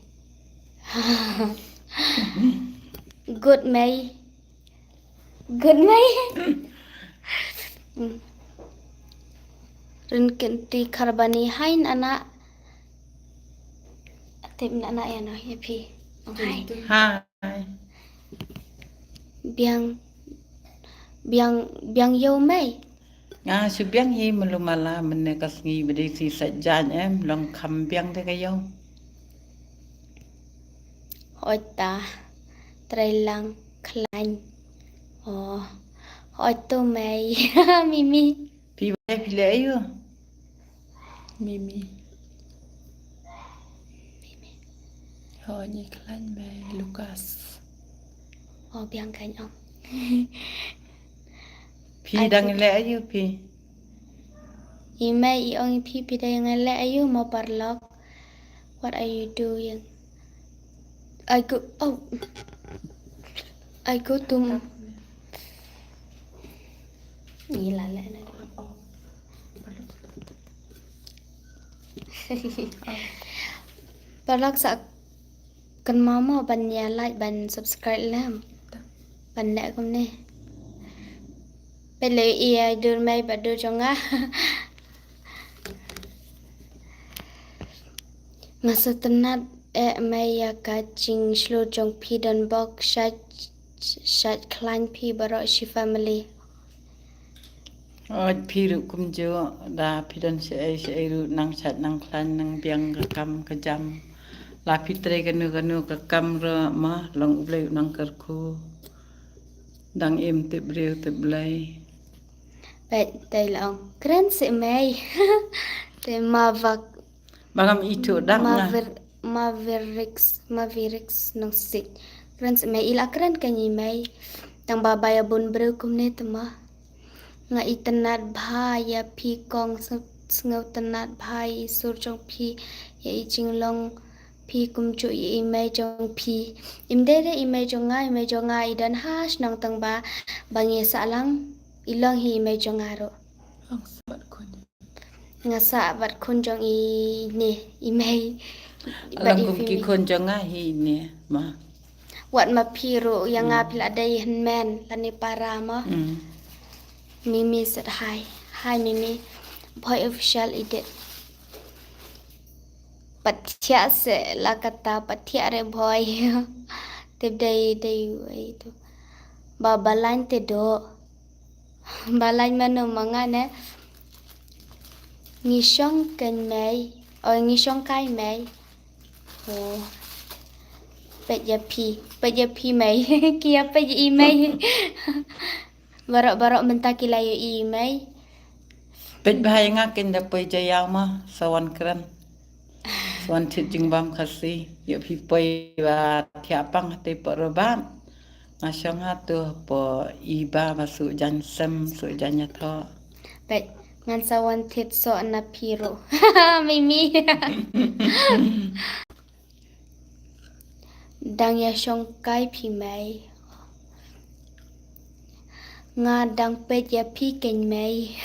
Good mei. Good mei. Hmm. Rin kin ti kharbani hain ana. Tip na na ya no ya phi. Hai. Hai. Biang biang biang yo mei. Nga shu biang hi melu mala mene ka sngi bede si sa jan em long kham biang de ka yo. Hoi ta. Trei lang khlaiñ. Oh. Hoi tu mei. Mimi. Phi ba phi leh ayu. Mimi. Ho ni khlaiñ mei Lucas. Oh biang kan ong. Phi dang leh ayu phi. I mei i ong phi phi dang leh ayu mo parlok. What are you doing? I go out. I go to. Ni la la na. Parlok sa kan mama ban ya like ban subscribe lam. Ban leh kumne. Pele i ai dur mei ba dur jong nga. Nga sngewtynnat eh mei ïa ka jingshlur jong phi don bok shait shait khlaiñ phi baroh shi family. Oj phi ruh kumjuh da phi don shaei shaei ruh nang shait nang khlaiñ nang biang ka kam ka jam. La phi trei kano kano ka kam ruh ma long U Blei u nang kyrkhu. Dang im tip briew tip Blei. Peit te long kren si mei. Te ma vak. Ba ngam ithuh dang nga. Mavericks, Mavericks nong sik. Kren si mei ila kren ka ngi mei. Tang ba ba ya bun briew kumne te ma. Nga itynnat bha ïa phi kong sngewtynnat bha ïa i sur jong phi ïa i jinglong phi kumjuh ïa i mei jong phi. Im dei re i mei jong nga, i mei jong nga i don ha shnong tang ba ba ngi sah lang i long hi i mei jong nga ruh. Nga sah bad khun jong i ne i mei. Bad i Fimi. Khun jong nga hi ne ma. Wat ma phi ruh ïa nga phi la dei hynmen lane para mo. Mimi said hi. Hi Mimi. Boy official edit. Pat thiah se la kata pat thiah re boy. Te dei dei wei tu. Ba balang te do. Balang mano ma nga ne. Ngi shong kein mei. Oh, ngi shong kai mei. Oh. Peit ïa phi. Peit ïa phi mei. Ki ïa peit ïa i mei. Baroh baroh mynta ki la ïohi i mei. Peit bha ïa nga kein da poi jaïaw ma sa wan kren. Sa wan thied jingbam Khasi. Ïoh phi poi ba thiah pang te porobat. Nga shong ha tu po i ba ba su jan sem su jan ïathoh. Peit ngan sa wan thied soh na phi ruh. Mimi. Dang ïa shong kai phi mei. Nga dang peit ïa phi kein mei.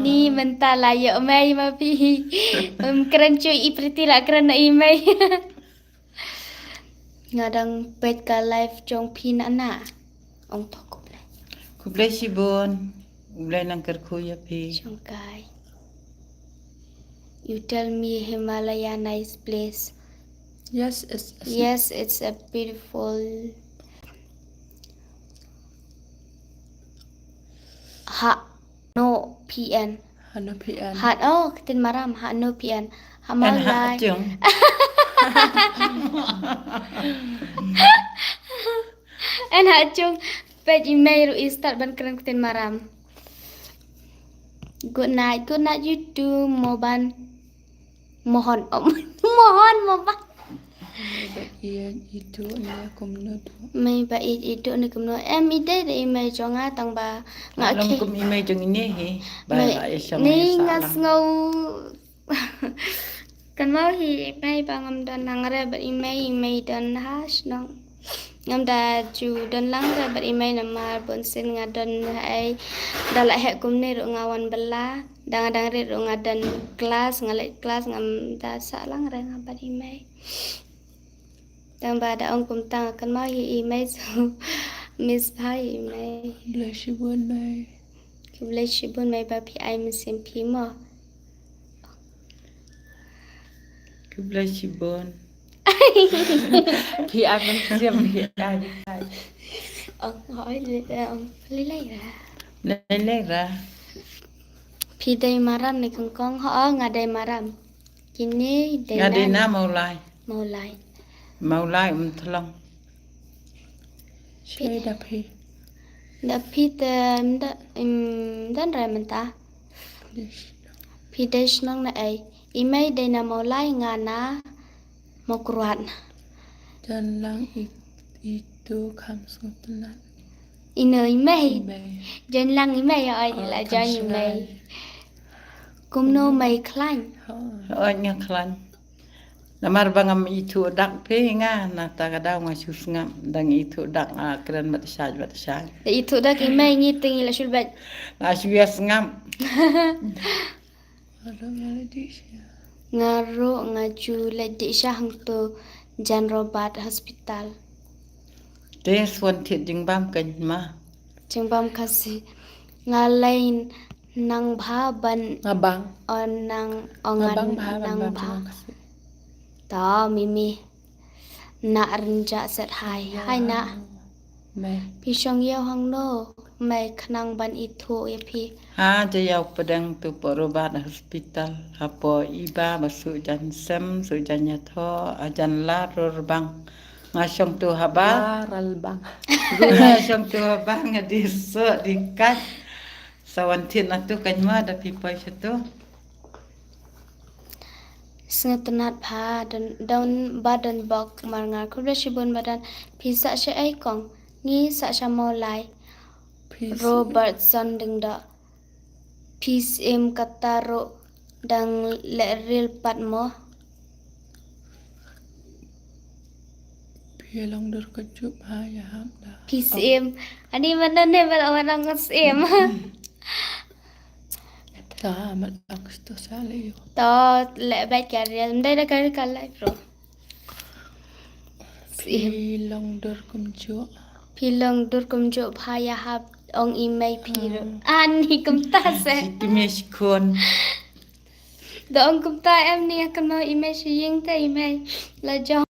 Ni mynta la ïoh mei ma phi. Um kren shuh i Priti la kren na i mei. Nga dang peit ka live jong phi na na. Ong to khublei. Khublei shibun. Khublei nang kyrkhu ïa phi. Shong kai. You tell me Himalaya nice place. Yes, it's a Yes, it's a beautiful. Ha no P N. Hano P N. Ha oh, ktien Maram, ha no P N. Ha Maulai. Chung. En ha chung. Peit i mei ruh i start ban kren ktien Maram. Good night, good night you too, Moban. Mohon, oh, mohon, Moban. Mei ba ïeit iduh ne kumno duh. Mei ba ïeit iduh ne kumno. Em i dei da i mei jong nga tang ba nga long kum i mei jong ine hi. Ba ba i shong ni nga sngew. Kan mau hi i mei ba ngam don nang re ba i mei i mei don ha shnong. Ngam da ju don lang re bad i mei namar bun sien nga don ha ei da la heh kumne ruh nga wan bylla da nga dang rit ruh nga don klas nga leit klas ngam da sah lang re nga bad i mei. Tang ba da ong kumta nga kynmaw hi i mei so miss bha hi i mei. Khublei shibun mei. Khublei shibun mei ba phi ai mynsiem phi mo. Khublei shibun. Phi ai mynsiem phi ai. Ong hoi le ong lei lei ra. Lei lei ra. Phi dei Maram ne Kongkong ho nga dei Maram. Kine dei nga dei na Mawlai. Mawlai. Mawlai Umthlong. Shei da phi. Da phi te mda im dan rai mynta. Phi dei shnong na ei. I mei dei na Mawlai nga na Mawkyrwat. Jan lang i i tu kham sngewtynnat. Ino i mei. I mei. Jan lang i mei oi la jan i mei. Kumno mei khlaiñ. Oi nga khlaiñ. Namar ba ngam ithuh dak phi nga na ta ka daw nga shu sngap dang ithuh dak nga kren mat shaj mat shaj. Da ithuh dak i mei ngi ting i la shul bad. La shu ya sngap. Nga ruh nga ju leit dih sha hangto Jan Robert Hospital. Te swan thied jingbam kan ma. Jingbam Khasi. Nga lei nang bha ban nga bang. On nang ong nga bang bha nang bha. Ta mimi. Na rynja set hai hai na. Mei. Phi shong ïew hangno mei khnang ban ithuh ïa phi. Ha ja ïew pdeng tu po Robert Hospital hapo iba ba su jan sem su jan ïatho a jan la rur bang. Nga shong tu haba. La ral bang. Nga shong tu haba nga di so di kat. Sa wan thied na tu kan ma da phi poi sha tu. Sngewtynnat bha don don ba don bok mar nga khublei shibun ba don phi sah sha ei kong ngi sah sha Mawlai. Robertson ding da phi sim kata ro dang le ril pat mo. Phi long dur ka jup ha ya hap da. Phi sim ani mana ne bal awan ang sim. Ta mat ak sto sa le yo. Ta le bai ka real ndai da ka ka lai bro. Phi long dur kumjuh. Phi long dur kumjuh pha ïa hap ong i mei phi ruh. Ani kumta se. Shi tu me shi khun. Da ong kumta em ni ïa kynmaw i mei shi ïing te i mei la jong.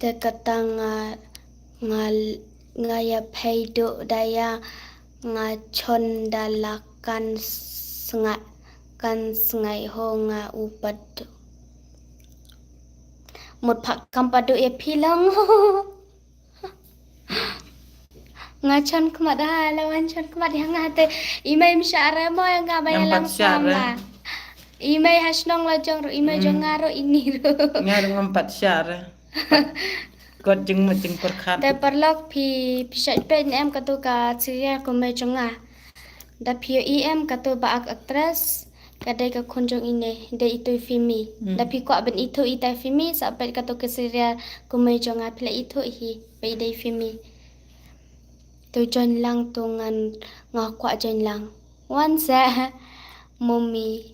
Te kata nga, nga, nga ïa phei duh da ïa nga chon da la kan sngai, kan sngai ho nga u pat duh. Mut phah kam pat duh ïa phi long. Nga chon khmat ha, la wan chon khmat ïa nga te. I mei ym shah re mo ïa nga ba ïa lang sam la. I mei ha shnong la jong ruh, i mei jong nga ruh, ini ruh. Nga ruh ngam pat shah re. Kot jingmut jingpyrkhat. Te paralok phi, phi shait peit ne em katu ka serial Kumei jong nga. Da phi ïohi em katu ba ak actress. Ka dei ka khun jong ine, dei itu i Fimi. Da phi kwah ban ithuh ita i Fimi, sa peit katu ka serial Kumei jong nga phi la ithuh hi, ba i dei i Fimi. To join lang to ngan nga kwah join lang. Wan se, Mommy,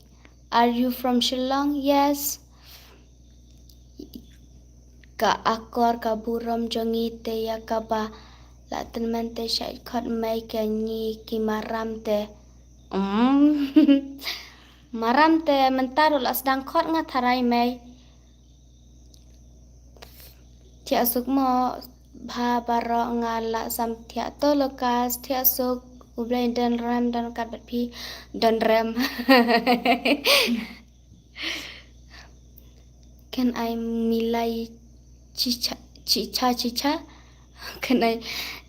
are you from Shillong? Yes. Ka akor ka burom jong ngi te ïa kaba la tymmen te shait khot mei ka ngi ki maram te. Mm. Maram te mynta ruh la sdang khot nga tharai mei. Thiah suk mo bha baroh nga la sam thiah to Lukas thiah suk U Blei don rem don kat bad phi don rem. Can I milai chicha chicha chicha? Can I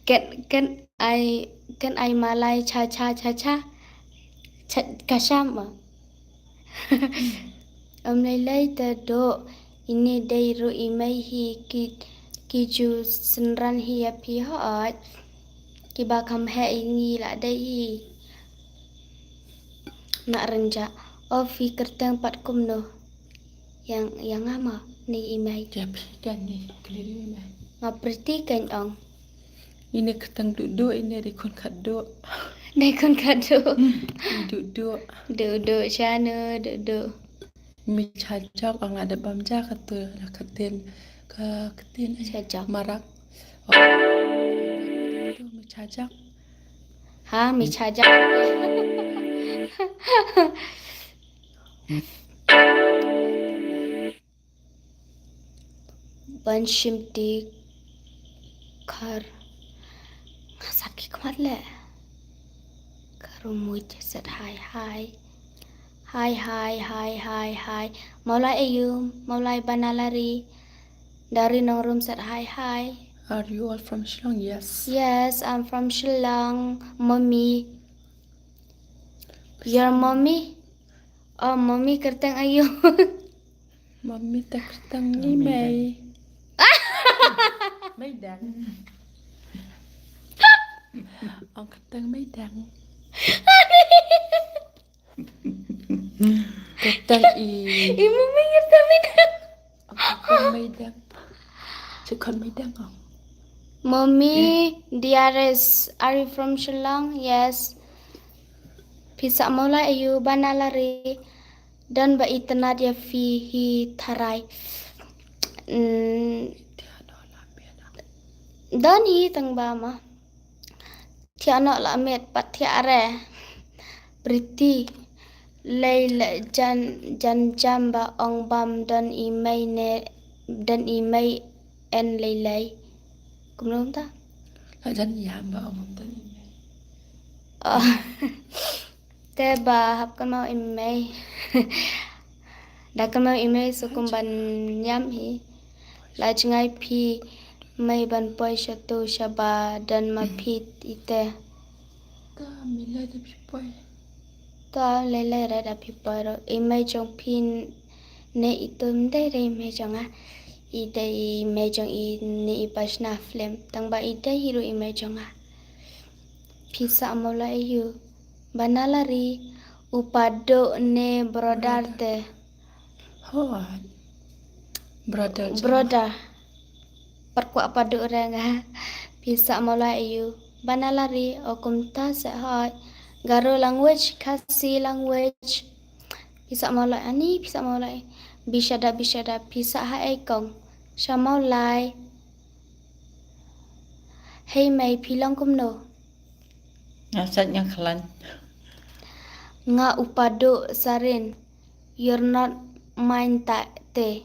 can can I can I malai cha cha cha cha? Cha kasham ma. Ym lei lei te doh, ini dei ruh i mei hi ki ki ju synran hi ïa phi hooid. Kiba kham heh ïa ngi la dei hi. Na rynjah. O phi kyrteng pat kumno? Ïa nga ma ne i mei? Ïa phi kan ne kylli i mei. Nga Priti kan ong. Ine kyrteng Duhduh, ine dei khun Khatduh. Dei khun Khatduh. Duhduh. Duhduh shano Duhduh. Mi Chajok, ong la dep bam ja katu la ktien ka ktien eh. Chajok. Marak. Oh. Mi Chajok. Ha, mi Chajok. Ban shim ti khar. Nga sap ki khmat le. Kharu muj set hai hai. Hai hai hai hai hai. Maulai ayu, maulai banalari. Dari nongrum set hai hai. Are you all from Shillong? Yes. Yes, I'm from Shillong. Mommy. Your mommy? Oh, mommy kyrteng ayu. Mommy ta kyrteng i mei. Meidang. Ong kyrteng Meidang. Kyrteng i. I mommy kyrteng Meidang. Ong kyrteng Meidang. Chikon Meidang ong. Mommy, dearest, are you from Shillong? Yes. Pisa maulai ayu banalari. Don ba itynnad ïa phi hi tharai. Mm. Don hi tang ba ma. Thiah noh la miet pat thiah re. Priti. Lei le jan jan jam ba ong bam don i mei ne don i mei en lei lei. Kumno ta? La jan jam ba ong bam don i mei. Oh. Te ba hap kynmaw i mei. Da kynmaw i mei sa kum ban ñiam hi. La jngai phi mei ban poi sha tu sha ba don ma phi ite. Ka mi lai da phi poi. Ka lai lai ra da phi poi ro. I mei jong phi ne i tu mdei re i mei jong nga. I dei i mei jong i ne i pa shna film. Tang ba i dei hi ru i mei jong nga. Phi sa maulai ayu. Banalari u Padu ne brother te. Hooid. Brother. Brother. Pat kwah Padu re nga. Pisa Mawlai ayu. Banalari o kumta se hoi. Garo language, Khasi language. Pisa Mawlai ani, pisa Mawlai. Bishada, bishada, pisa ha ei kong. Sha Mawlai. Hei mei phi long kumno. Nga sat nga khlan. Nga u Padu Sarin. You're not mine ta te.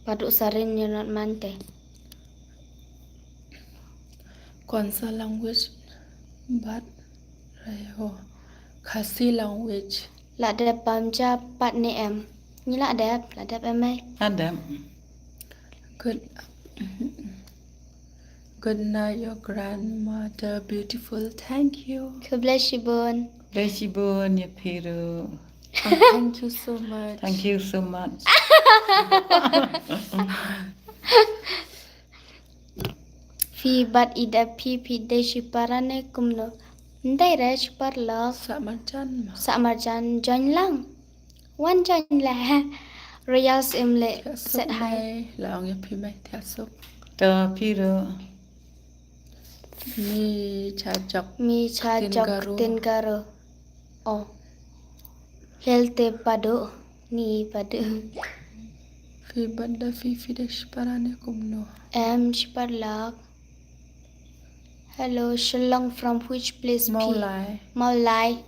Padu Sarin, you're not mine te. Konsa language bat rayo. Khasi language. La dep bam ja pat ne em. Ni la dep, la dep em ei. La dep. Good. Good night, your grandmother beautiful. Thank you. God bless you, Bon. Bless you, Bon, ya Piru. Oh, thank you so much. Thank you so much. Phi bat ida phi phi dei shipara ne kumno. Ndai re shipar lok. Sa marjan ma. Sa marjan join lang. Wan join le. Royal Simle. Set hai. La ong ya phi mai thiasuk. To Piru. Mi cha jok. Mi cha jok tin garo. Oh. Health Padu. Ni Padu. Phi bat da phi phi dei shipara ne kumno. Em shipar lak. Hello, Shillong from which place? Mawlai. Mawlai.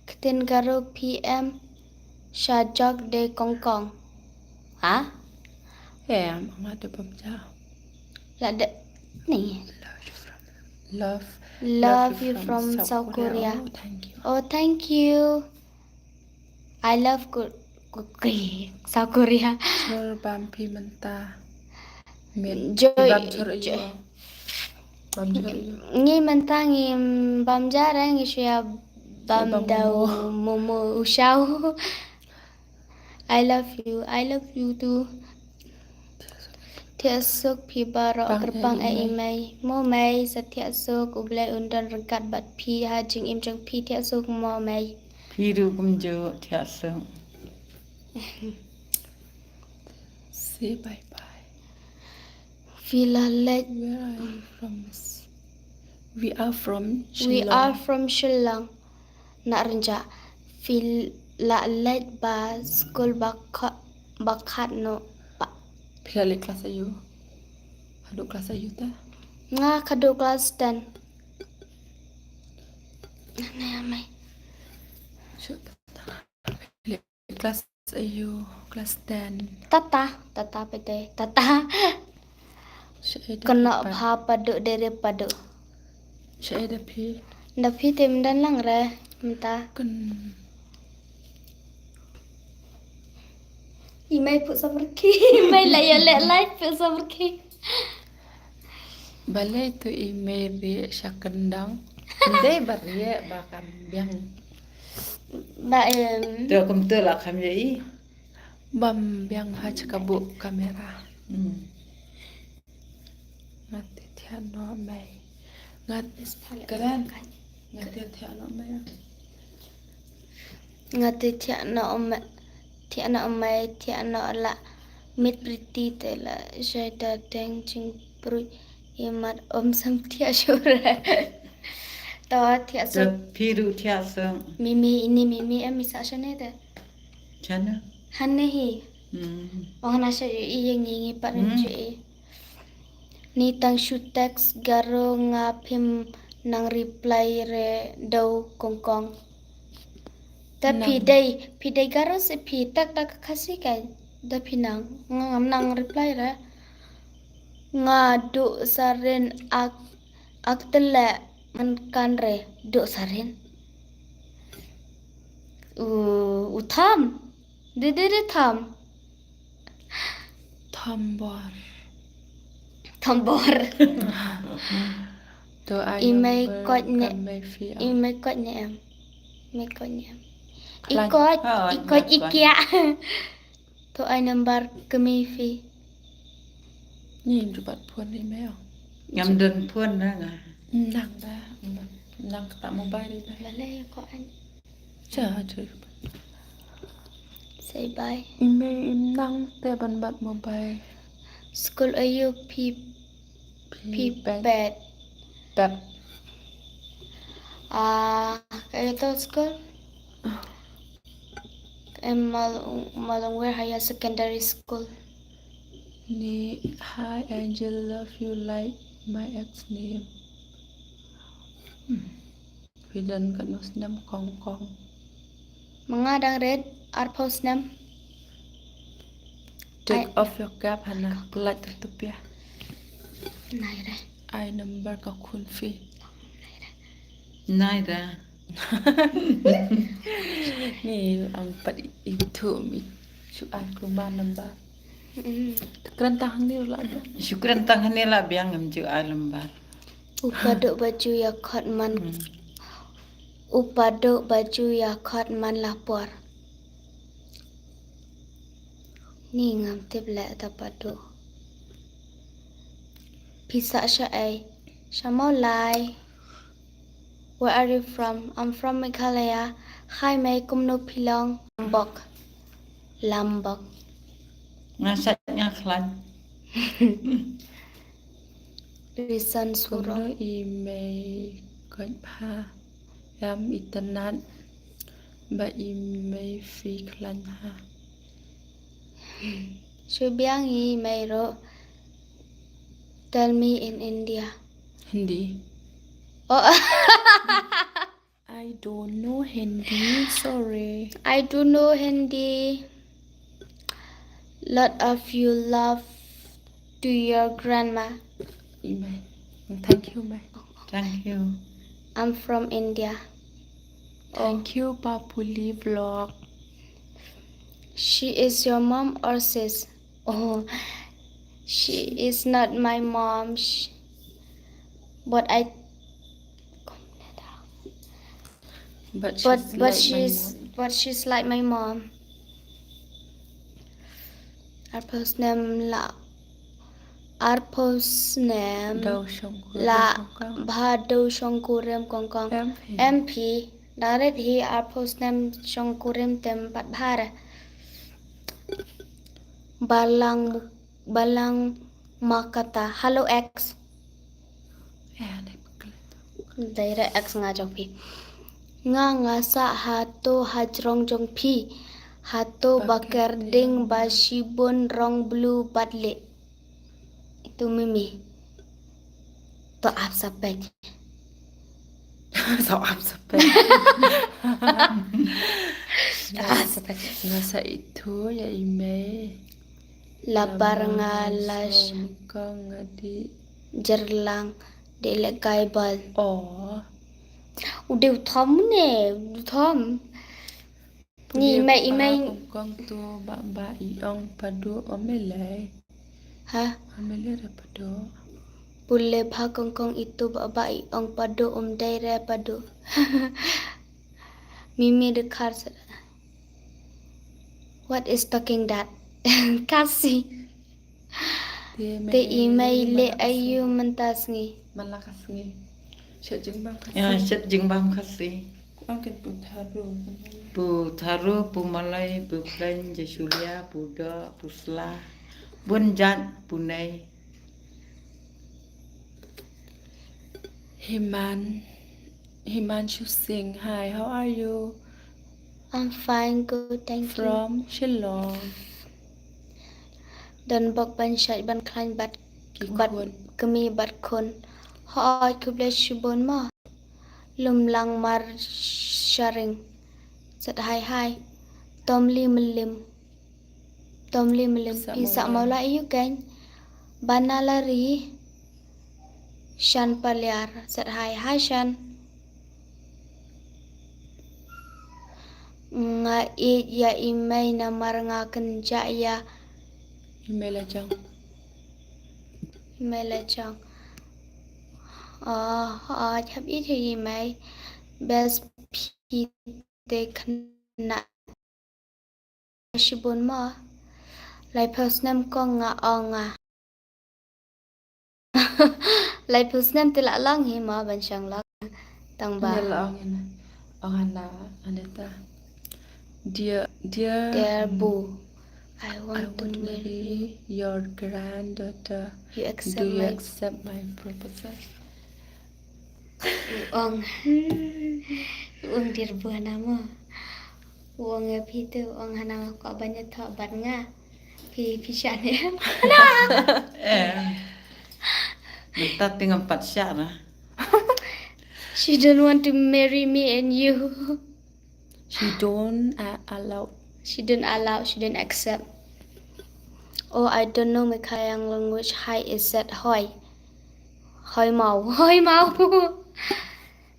Ktin garo P M. Sha jok de kongkong. Ha? Em, nga de bam ja. La de ni. Love you from love you from South Korea. Oh, thank you. Oh, thank you. I love Ko-, Ko-, Ko-, South Korea. Jor bam phi mynta. Mit. Joy, bam jor joy. Bam jor. Ngi mynta ngi bam jor ngi shu ïa bam da u momo u shaw. I love you. I love you too. Thiah suk phi baroh kyrpang eh i mei. Mo mei sa thiah suk U Blei un don ryngkat bad phi ha jingim jong phi thiah suk mo mei. Phi ruh kumjuh thiah suk. Say bye bye. Phi la leit. Where are you from? We are from Shillong. We are from Shillong. Na rynjah. Phi la leit ba skul ba kha-, ba khat noh ba. Phi la leit klas aïu? Haduh klas aïu te? Nga ka duh klas ten. Nane amai. Shu tata. Klas aïu, klas ten. Tata, tata pete, tata. Kano pha Padu dere Padu. Shaida phi. Da phi te myndan lang re mynta. Kan. I mei put sabar ki, i mei la ïa leh live put sabar ki. Balei tu i mei rieh sha kyndang. Ndei ba rieh ba kam biang. Ba em. Tu kumtu la kam ïa i. Bam biang ha chaka buh kamera. Hmm. Nga te thiah noh mei. Nga te kren. Nga te thiah noh mei. Nga te thiah noh mei. Thiah noh mei, thiah noh la. Mit priti te la shaida teng jingpruit. Imat om sam thiah shuh re. To thiah suk. Phi ruh thiah suk. Mimi ini mimi em i sah shane te. Chana. Hanne hi. Hmm. Ong na sha i ïa ngi ngi pat ngi. Ni tang shu text Garo nga phim nang reply re dau kongkong. Ta phi dei, phi dei Garo se phi tak tak Khasi kai. Da phi nang, nga ngam nang reply re. Nga duh sarin ak, ak tele man kan re duh sarin. U, u tham. Dede de tham. Thambor. Thambor. To ai i mei number koit ne, ka mei phi i mei koit ne em. Mei koit ne em. I koit, i koit i kiah. To ai number ka mei phi. Ni ju bat phone i mei. Ngam don phone na nga. Nang ba, nang ka mobile ba. Lale ko ai. Cha, cha. Say bye. I mei im nang te ban bat mobile. School aïu phi Pipet. Pipet. Pep. Ah, kaei to school? Em Mal-, Malungwer Higher Secondary School. Ni, hi Angel, love you like my ex name. Hmm. Phi don katno snem kong kong? Ma nga dang rit arphew snem. Take off your cap, Hana. Kulat tertup ya. Naira. Ai number ka khun phi. Naira. Ni ang pat itu mi. Shu ai kumba number. Mm. Kren tang ni la. Shu kren tang ni la biang em ju ai number. U Pado ba ju ïa khot man. Hmm. U Pado ba ju ïa khot man la por. Ni ngam tip leh ta Pado. Pisa sha ai. Sha Mawlai. Where are you from? I'm from Meghalaya. Hi Mei, kumno phi long? Lombok. Lombok. Nga sat nga khlaiñ. Rison Surok. Kumno i Mei koit bha? Ïam itynnad ba i Mei phi khlaiñ ha. Shu biang i Mei ruh. Tell me in Hindi. Hindi. Oh. I don't know Hindi, sorry. I do know Hindi. Lot of you love to your grandma. I Mei. Thank you, Mei. Thank you. I'm from India. Oh. Thank you, Papuli Vlog. She is your mom or sis? Oh, she is not my mom. Sh-, but I, But but, she's but like my she's, mom. But she's like my mom. Arphew snem la, arphew snem la, Dau Shongkurim Kongkong. Bha Dau Shongkurim Kongkong. M P. M P. Dang rit hi arphew snem shongkurim te em pat bha re. Balang, Balang Makata. Hello ex. Eh, dai bakla. Dei re ex nga jong phi. Nga nga sah hato ha jrong jong phi. Hato ba kyrdiang ba shibun rong blue bad lieh. Itu mimi. To ap sa peit. To ap sa peit. To ap sa peit. Nga sah itu ïa i Mei. Labar nga la sh-, kong nga dei jyrlang dei leh kai bal. Oh. U dei u thom ne, u thom. Ni i Mei, i Mei. Kong kong tu ba ba i ong Pado o melei. Ha? O melei re Pado. Pule pha kong kong itu ba ba i ong Pado um dei re Pado. Mimi de khar sa. What is talking that? Khasi. Te i Mei leh aïu mynta sngi? Man la ka sngi. Shet jingbam Khasi. Ya, shet jingbam Khasi. Ong ken pu Tharu. Pu Tharu, pu Malai, pu Plain, Jasulia, pu Doh, pu Sla. Bun jait, pu Nei. Himan, Himanshu Singh, hi, how are you? I'm fine, good, thank you. From Shillong. Don bok ban shait ban khlaiñ bad, bad kmie bad khun. Hooid, khublei shibun mo. Lumlang Mar Sharing. Sat hi hi. Tomli Mlim. Tomli Mlim. Pisa Mawlai ïu kein. Banalari. Shan Paliar. Sat hi hi Shan. Nga ïeit ïa i Mei namar nga kynjah ïa i Mei la jong. I Mei la jong. Oh, oh, hap ïeit ïa i Mei. Best phi te khynnah. Shibun mo. Laiphew snem kong nga ong nga. Laiphew snem te la long hi mo ban shong lok. Tang ba. Ong ina. Ong ana, Anita. Dear, dear. Dear bu. I want to marry your granddaughter. You accept Do you my accept my proposal? Ong. Ong dir buh nama. Ong ya phi tu, ong hana ko ban ya thok ban nga. Phi phi shan ya. Eh. Mynta te ngam pat shah na. She don't want to marry me and you. She don't uh, allow. She don't allow, she don't accept. Oh, I don't know Mekhayang language. Hi, is that hoi? Hoi mau, hoi mau.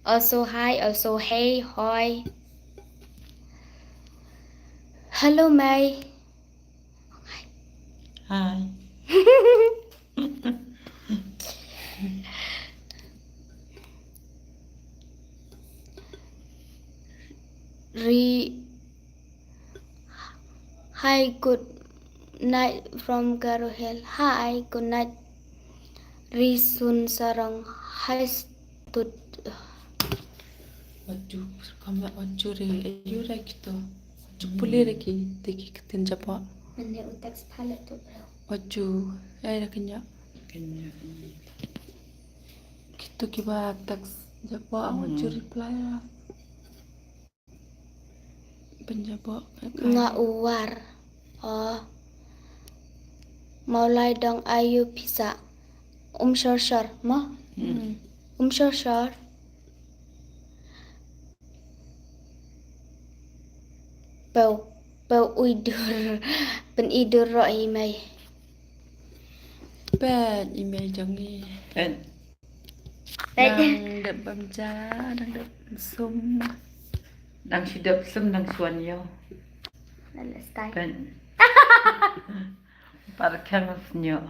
Also hi, also hey, hoi. Hello, May. Hi. Re Hi, good night from Garo Hill. Hi, good night. Ri Sun Sarong. Hi, Tut. Waju, kama waju re, ayu re kito. Waju puli re ki, te ki ktien Jaboh. Mane u text pale tu bro. Waju, ai re kenya. Kito kiba text Jaboh, waju reply ra. Pynjaboh. Nga u War. Oh. Mawlai dong ayu pisa. Um shor shor, mo? Hmm. Um shor shor. Pew, pew uidur. Pyn idur ro i mai. Pet email jong i. Pet. Pet. Nang dep bam ja, nang dep sum. Nang shi dep sum nang swan yo. Let's start. Pet. Par khang snyo.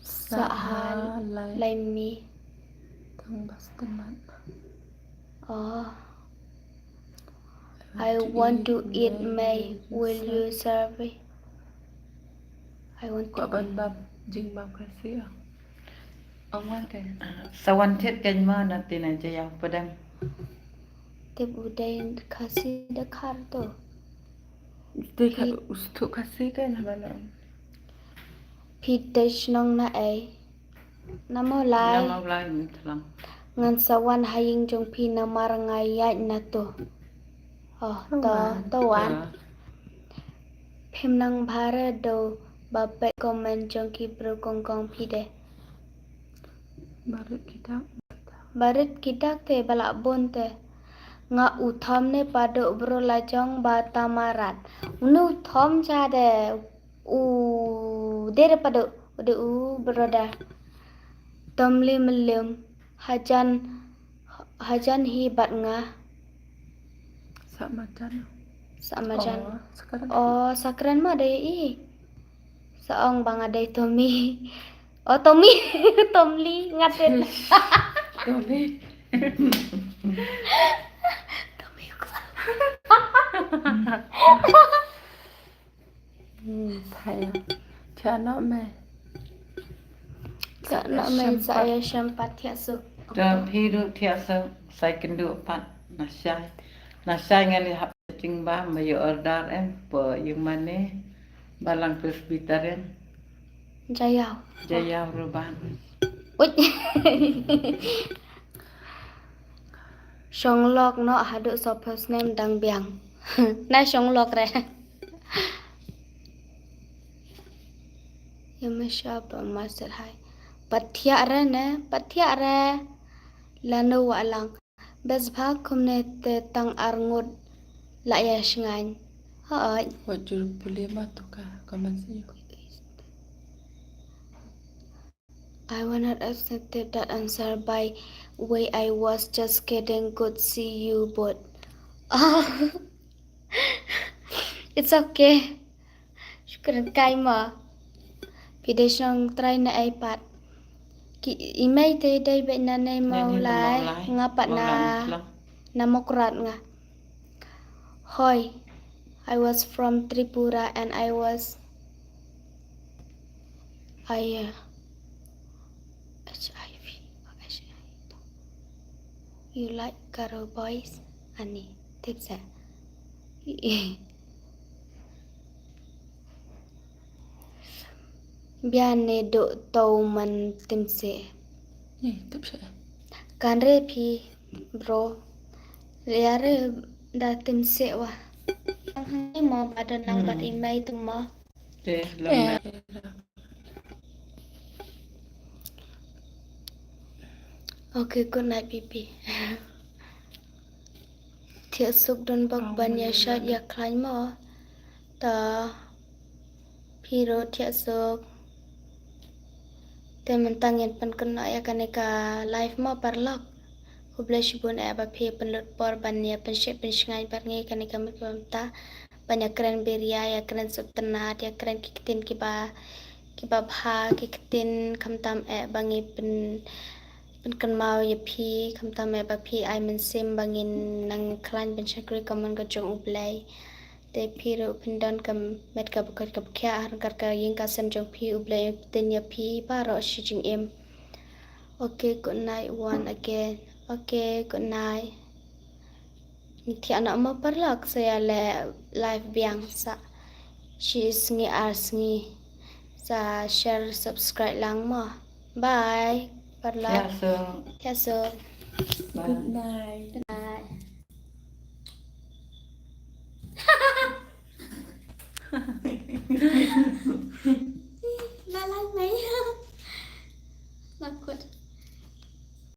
Saha lai mi. Tang bas temat. Oh. I want to eat my, will you serve me? I want Ko to ban bam jing bam Khasi ah. Ong wan kan. Sa wan thied kan ma na tina jaya padang. Tip u dei Khasi da khar to. Te ka ustu Khasi kan haba la. Phi dei shnong na ei. Na Mawlai. Na Mawlai ni tlang. Ngan sa wan ha ïing jong phi namar nga ïaid na to. Oh, to, to wan. Phim nang bha re do ba peit comment jong ki briew kong kong phi de. Barit kita. Barit kidak te ba lah bun te. Nga u thom ne padu bro la jong ba tamarat. Unu thom cha de u de de padu de u bro da. Tom li melim hajan hajan hi bat nga. Sa majan. Sa majan. Oh, sekarang. Oh, sakran ma dei i. Sa ong ba nga dei Tommy. Oh, Tommy. Tomli ngatin. Tommy. Tommy. Hmm, saya. Cha no me. Ka na me sa ya shampat thiah su. Da phi ruh thiah su sai kynduh pat na shai. Na shai ngan ïa hap jing ba ma ïa order em po ïing mane. Balang Presbyterian. Jayaw. Jayaw ruban. Uch. Shonglok no haduh sopos nem dang biang. Na shonglok re. Yamashaba masal hai. Pathiah re ne, pathiah re. Lano wa lang. Bes bha kumne te tang ar ngut la ya shngain. Hoi. Wat jur pule ma tu ka comment section. I will not accept that answer by way I was just kidding. Good see you both. It's okay. Shukran kai ma. Phi dei shnong trai na ai pat. Ki i mei te dei beit na nei Mawlai, nga pat na na Mawkrat nga. Hoi, I was from Tripura and I was I uh, H I V or H I V. You like Garo boys? Ani, tip seh. Bian ne do tau man tim seh. Ni, tip seh. Kan re phi, bro. Ria re da tim seh wa. Ang hai mo ba da nang bat i mai tu mo. Te lam na. Okay, good night, baby. Thiah suk don bok ban ïa shot ïa khlaiñ mo. Ta phi ruh thiah suk. Te mynta ngin pynkynnoh ïa kane ka live mo paralok. Khublei shibun eh ba phi pynlut por ban ïa pynshit pynshngaiñ bad ngi kane ka miet ka bynta. Ban ïa kren biria, ïa kren sngewtynnat, ïa kren ki ktien kiba, kiba bha, ki ktien khamtam eh ba ngi pyn, pynkynmaw ïa phi, khamtam eh ba phi ai mynsiem ba ngin nang khlaiñ ban shakri ka mon ka jong U Blei. Te phi ruh phin don ka met kaba koit kaba khiah ha ryngkat ka ïing ka sem jong phi, U Blei u pynbeit ïa phi baroh shi jingim. Okay, good night one again. Okay, good night. Ngi thiah noh mo paralok, sa ïa leh live biang sa shi sngi ar sngi. Sa share, subscribe lang mo. Bye paralok. Thiah suk. Thiah suk. Bye. Good night. Bye.